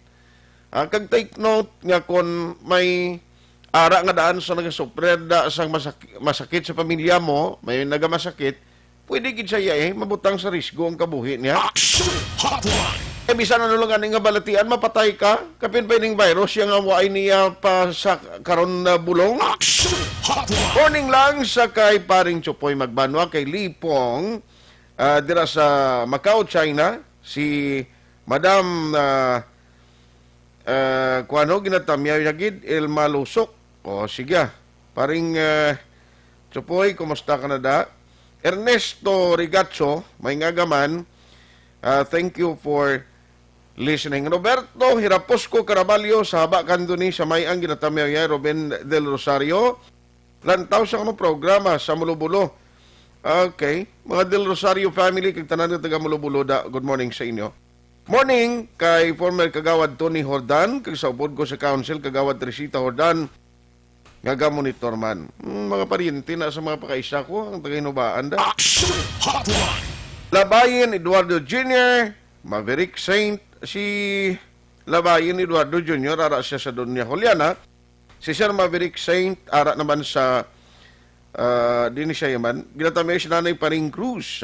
Ah, kag take note nga kon may ara nga daan sa nagasufrer da sang masak-, masakit sa pamilya mo, may nagamasakit, pwede gid siya, eh, mabutang sa risgo ang kabuhi niya. Action Hotline. Eh, bisan ano lang ani nga balatian, mapatay ka. Kapin pa ining virus, siya nga waay niya pa sa karon na bulong. Action Hotline. Morning lang sa kay Paring Chupoy Magbanwa, kay Lipong, ah, dira sa Macau, China. Si Madam, ah, ah, kuwan ho, ginatamyaw niya gid, Ilma Lusok. O, sige. Paring, ah, Chupoy, kumusta ka na da? Ernesto Rigacho, may ngagaman. Ah, thank you for listening. Roberto Hiraposco Caraballo, sa Haba Candoni, sa may ang ginatamyaw niya, Ruben Del Rosario. Lantaw sa ano programa sa Mulobulo. Okay. Mga Del Rosario family, kag tanan nga taga Mulobulo, da, good morning sa inyo. Morning kay former Kagawad Tony Hordan, kag sa upod ko sa council, Kagawad Teresita Hordan, nga gamonitor man. Hmm, mga paryente na sa mga pakaisa ko, ang taga-Hinubaan da. Action Hotline. Labayin Eduardo Junior, Maverick Saint, si Labayin Eduardo Junior, ara siya sa Doña Juliana. Si Sir Maverick Saint, ara naman sa, ah, dinhi siya man. Ginatamyaw si Nanay Paring Cruz.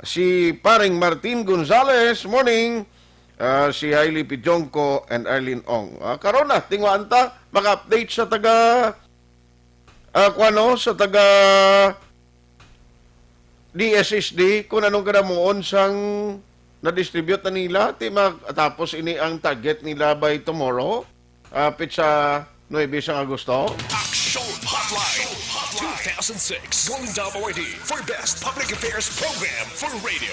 Si Paring Martin Gonzales, morning. Ah, si Hailey Pidionco and Arlene Ong. Ah, karon na, tingwaan ta, maka-update sa taga, ah, kuwano, sa taga D S S D, kung anong kadamuon sang na-distribute na nila, ti matapos ini ang target nila by tomorrow, ah, petsa nuebe sang Agosto. Action Hotline. Six, Golden Dome Awardee for Best Public Affairs Program for Radio.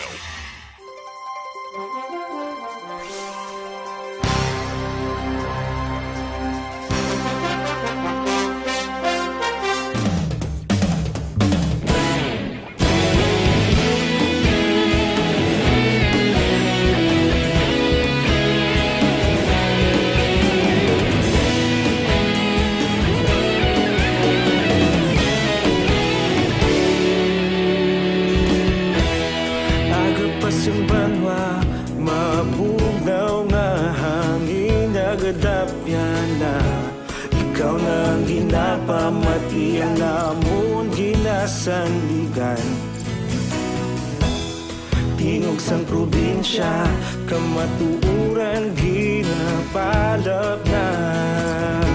Aga pa sing banwa, mabugnaw nga hangin nagadapyan na. Ikaw na ang ginapamati, ang amon ginasandigan. Tingog sang probinsya, kamatuoran ginapalapnap.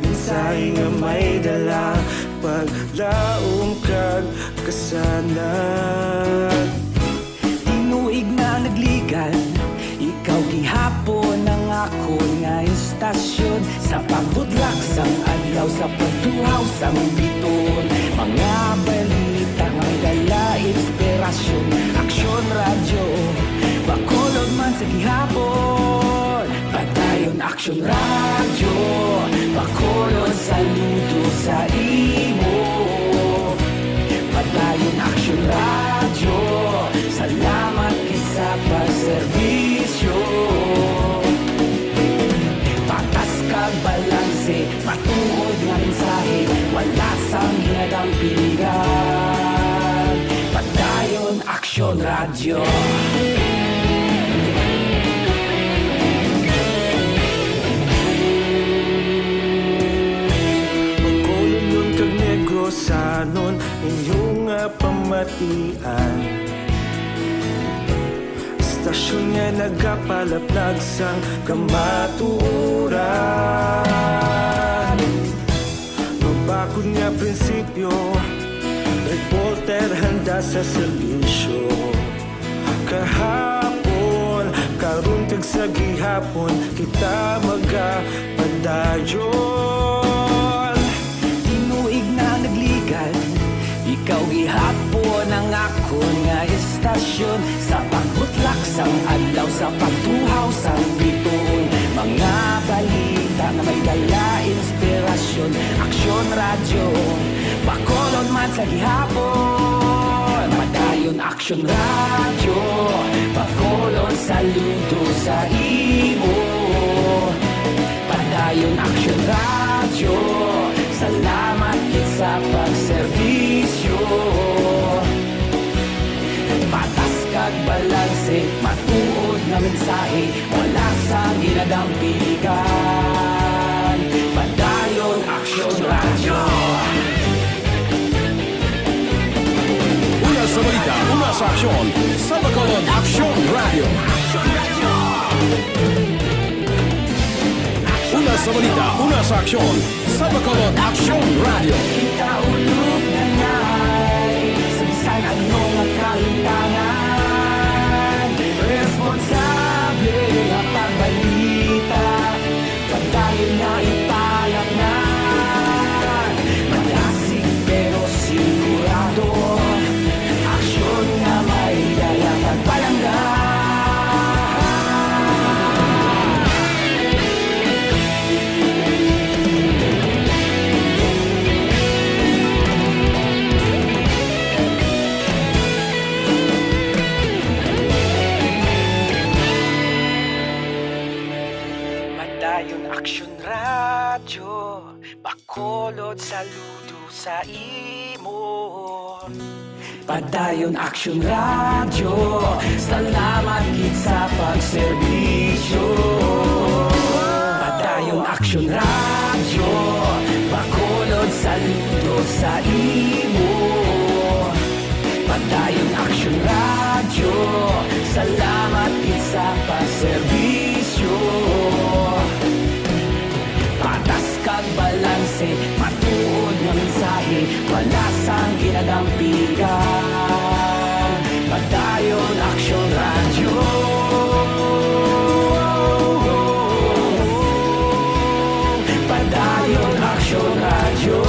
Mensahe nga may dala, paglaom kag kasanag. Tinuig na nagligan, ikaw gihapon ang akon nga istasyon. Sa pagbudlak sang adlaw, sa pagtuhaw sang bituon, mga balita nga may dala inspirasyon. Aksyon Radyo, Bacolod man sa gihapon. Padayon Aksyon Radyo, Bacolod, saludo sa imo. Padayon Aksyon Radyo, salamat gid sa pagserbisyo. Patas kag balanse, matuod nga mensahe, wala sang ginadampigan. Padayon Aksyon Radyo. Bacolodnon kag Negrosanon, inyo nga pamatian. Istasyon nga nagapalaplag sang kamatuoran. Mabakod nga prinsipyo, reporter handa sa serbisyo. Kahapon, karon kag sa gihapon, kita magapadayon. Tinuig na nagligan, ikaw gihapon ang akon nga istasyon. Sa pagbutlak sang adlaw, sa pagtuhaw sang bituon, mga balita nga may dala inspirasyon. Aksyon Radyo, Bacolod man sa gihapon. Padayon Aksyon Radyo, Bacolod, saludo sa imo. Padayon Aksyon Radyo, salamat gid sa pagserbisyo. Patas kag balanse, matuod nga mensahe, wala sang ginadampigan. Padayon Aksyon Radyo. Una sa balita, una sa aksyon, sa Bacolod Aksyon Radyo. Una sa balita, una sa aksyon, sa Bacolod Aksyon Radyo. Kita ulog na ngay, sa bisan ano nga kahintangan, responsable nga pagbalita. Padayon nga ipalapngan, madasig pero sigurado. Aksyon nga may dala kag palangga. Padayon Aksyon Radyo, Bacolod, saludo sa imo. Padayon Aksyon Radyo, salamat gid sa pagserbisyo. Padayon Aksyon Radyo, Bacolod, saludo sa imo. Padayon Aksyon Radyo, salamat gid sa pagserbisyo. Patas kag balanse, matuod nga mensahe, wala sang ginadampigan. Padayon Aksyon Radyo. Padayon Aksyon Radyo.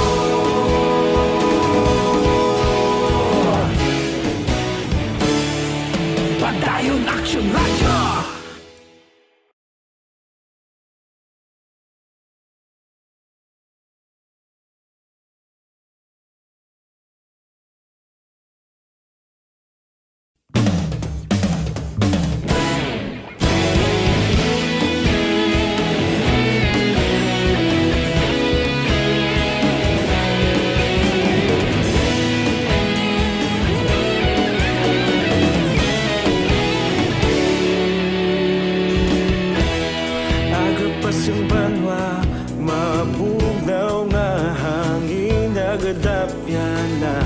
Wa mabugnaw nga hangin nagadapyan na.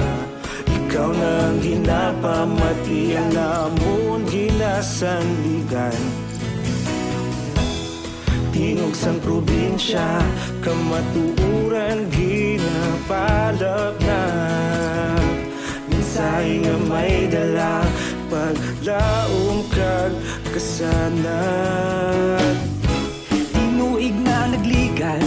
Ikaw na ang ginapamati, ang amon ginasandigan. Tingog sang probinsya, kamatuoran ginapalapnap. Mensahe nga may dala, paglaom kag kasanag. Tinuig na nagligan,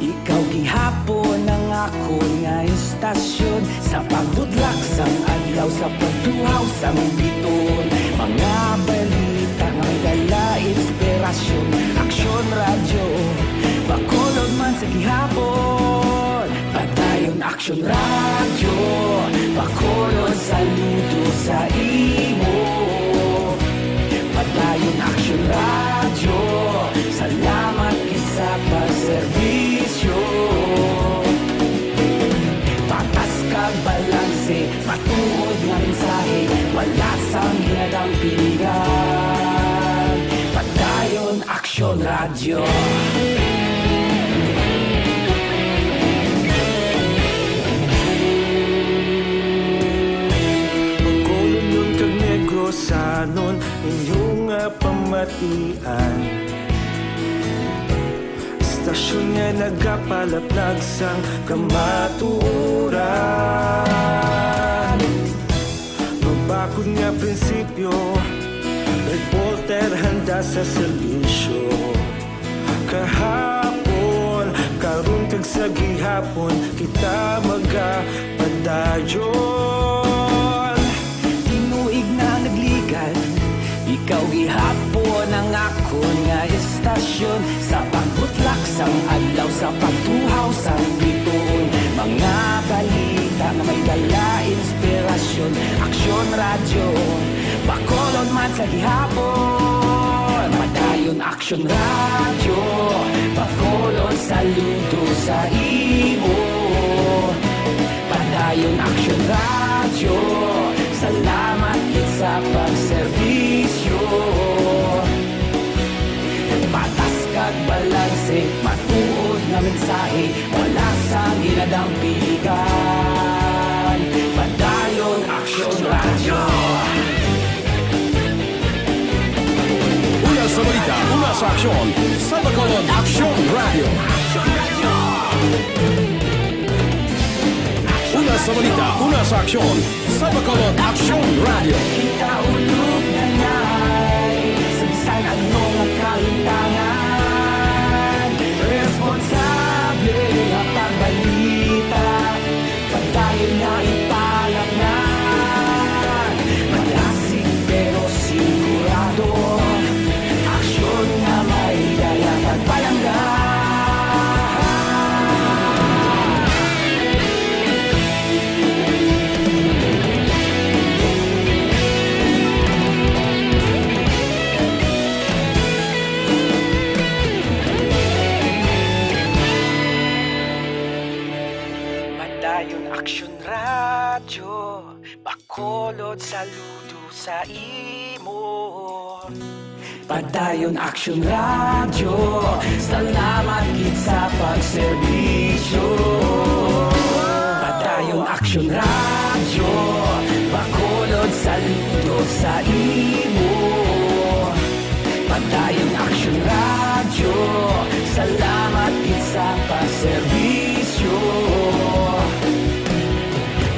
ikaw gihapon ang akon nga istasyon. Sa pagbudlak sang adlaw, sa pagtuhaw sang bituon, mga balita nga may dala inspirasyon. Aksyon Radyo, Bacolod man sa gihapon. Padayon Aksyon Radyo, Bacolod, saludo sa imo. Padayon Aksyon Radyo, salamat gid sa pagserbisyo. Patas kag balanse, matuod nga mensahe, wala sang ginadampigan. Padayon Aksyon Radyo. Bacolodnon kag Negrosanon, inyo nga pamatian. Istasyon nga nagapalaplag sang kamatuoran. Mabakod nga prinsipyo, reporter handa sa serbisyo. Kahapon, karon kag sa gihapon, kita magapadayon. Tinuig na nagligan, ikaw gihapon ang akon nga istasyon. Sa pagbutlak sang adlaw, sa pagtuhaw sang bituon, mga balita nga may dala inspirasyon. Aksyon Radyo, Bacolod man sa gihapon. Padayon Aksyon Radyo, Bacolod, saludo sa imo. Padayon Aksyon Radyo, salamat gid sa pagserbisyo. Patas kag balanse, matuod nga mensahe, wala sang ginadampigan. Padayon Aksyon Radyo. Una sa balita, una sa aksyon, sa Bacolod Aksyon Radyo. Una sa balita, una sa aksyon, sa Bacolod Aksyon Radyo. Kita ulog na nay, sa bisan ano nga kahitangan, responsable nga pagbalita. Padayon nga ipalapngan, malasig pero sigurado. Aksyon nga may dala pagpalangga. Padayon Aksyon Radyo, Bacolod, saludo sa imo. Padayon Aksyon Radyo, salamat gid sa pagserbisyo. Padayon Aksyon Radyo, Bacolod, saludo sa imo. Padayon Aksyon Radyo, salamat gid sa pagserbisyo.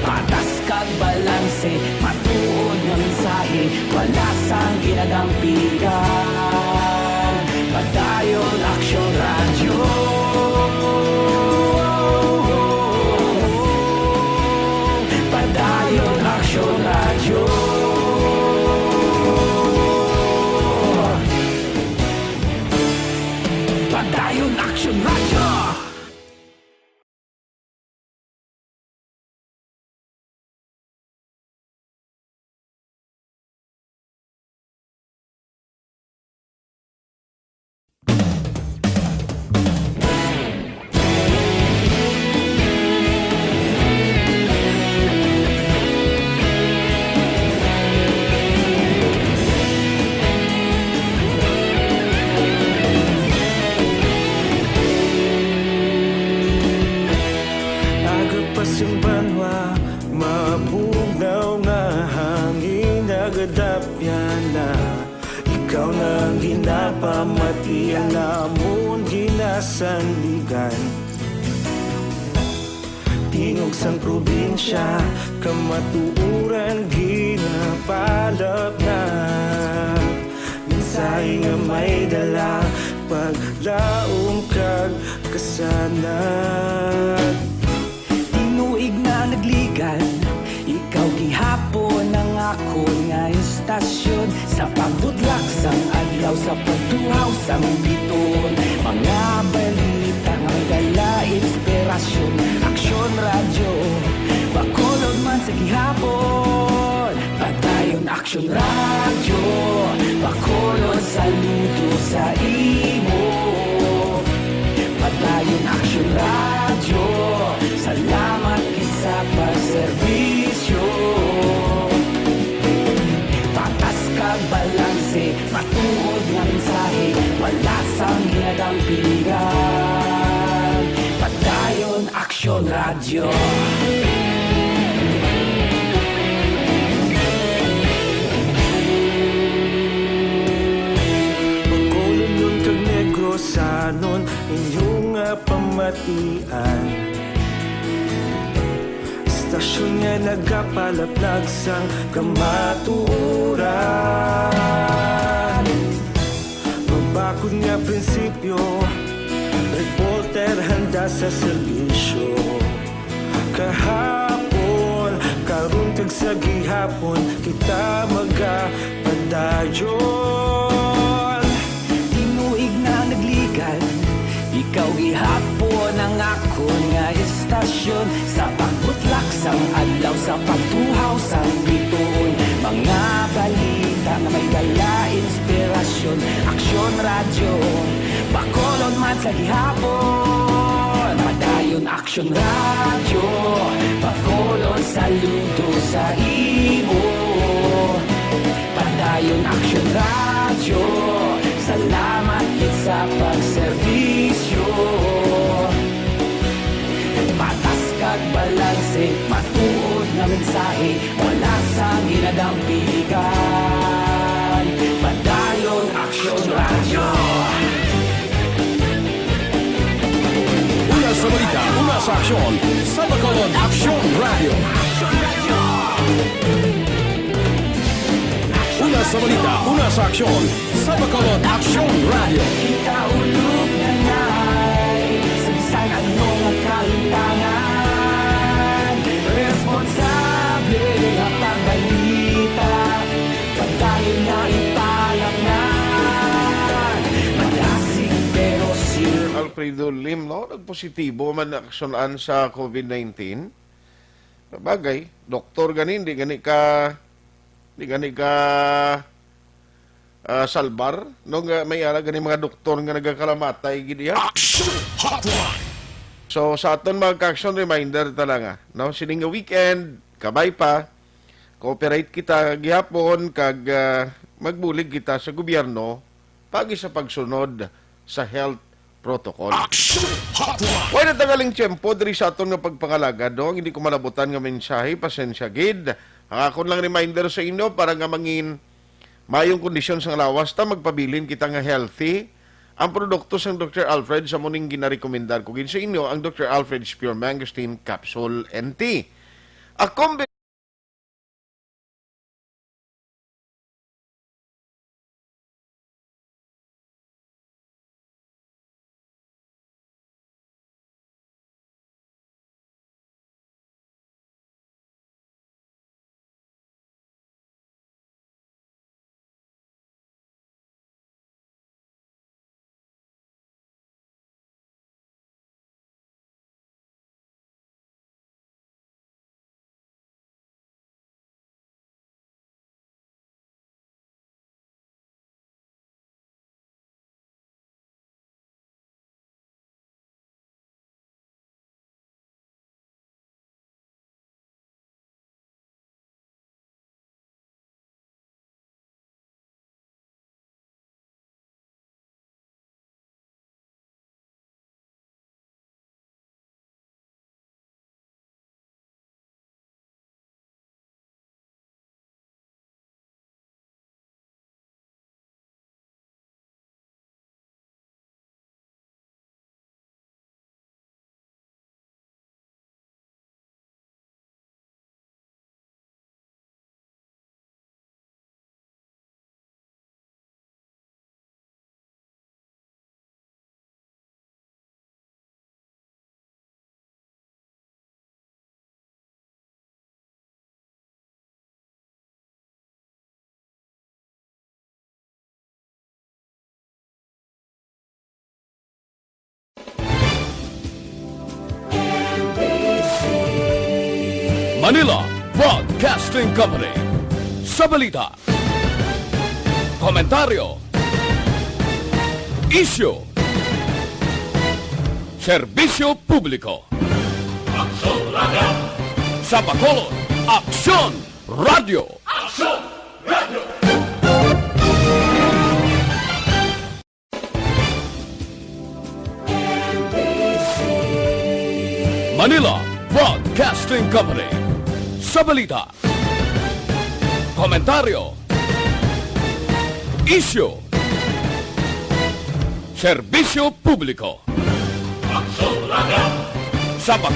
Patas kag balanse, matuod nga mensahe, wala sang ginadampigan. Padayon Aksyon Radyo. Padayon Aksyon Radyo. Padayon Aksyon Radyo. Sa banwa, mabugnaw nga hangin nagadapyan na. Ikaw na ang ginapamati, ang amon ginasandigan. Tingog sang probinsya, kamatuoran ginapalapnap. Mensahe nga may dala, paglaom kag kasanag. Tinuig na nagligan, ikaw gihapon ang akon nga istasyon. Sa pagbutlak sang adlaw, sa pagtuhaw sang biton, mga balita nga may dala inspirasyon. Aksyon Radyo, Bacolod man sa gihapon. Padayon Aksyon Radyo, Bacolod, saludo sa imo. Padayon Aksyon Radyo, salamat gid sa pagserbisyo. Patas kag balanse, matuod nga mensahe, wala sang ginadampigan. Padayon Aksyon Radyo. Bacolodnon kag Negrosanon, inyo nga pamatian. Istasyon nga nagapalaplag sang kamatuoran. Mabakod nga prinsipyo, reporter handa sa serbisyo. Kahapon, karon kag sa gihapon, kita magapadayon. Tinuig na nagligan, ikaw gihapon ang akon nga istasyon. Sa pagbutlak sang adlaw, sa pagtuhaw sang bituon, mga balita nga may dala inspirasyon. Aksyon Radyo, Bacolod man sa gihapon. Padayon Aksyon Radyo, Bacolod, saludo sa imo. Padayon Aksyon Radyo, salamat gid sa pagserbisyo. Patas kag balanse, matuod nga mensahe, wala sang ginadampigan. Padayon Aksyon Radyo. Una sa balita, una sa aksyon, sa Bacolod Aksyon Radyo. Una sa balita, una sa aksyon, sa Bacolod Aksyon Radyo. Kita ulog na ngay, sa bisan ano nga kalimtangan, responsable nga pagbalita, padayon na ipalapngan. Madasig pero sure. Alfredo Lim, no? Nagpositibo man aksyonan sa COVID nineteen. Sabagay, doktor gani, di gani ka, di gani ka, ah, salbar, no, nga may ara gani mga doktor nga nagakalamatay gid iya. Action Hotline. So, sa aton mga ka-action, reminder talaga, no? Sining nga weekend, kabay pa, cooperate kita gihapon kag, ah, magbulig kita sa gobyerno paagi sa pagsunod sa health protocol. Action Hotline. Way na tagaling tiyempo diri sa aton nga pagpangalagad, no? Ang hindi ko malabutan nga mensahe, pasensya gid. Ang akon lang reminder sa inyo para nga mangin mayong kondisyon sang lawas ta, magpabilin kita nga healthy. Ang produkto sang Doktor Alfred sa muning ginarekomendar ko gid sa inyo, ang Doktor Alfred's Pure Mangosteen Capsule and Tea. A combi- Manila Broadcasting Company. Sa balita, komentaryo, isyu, serbisyo publiko. Aksyon Radio. Sa Bacolod, Aksyon Radio. Aksyon Radio. Manila Broadcasting Company. Sa balita, komentaryo, isyu, serbisyo publiko. Aksyon Radio. Sa Bacolod,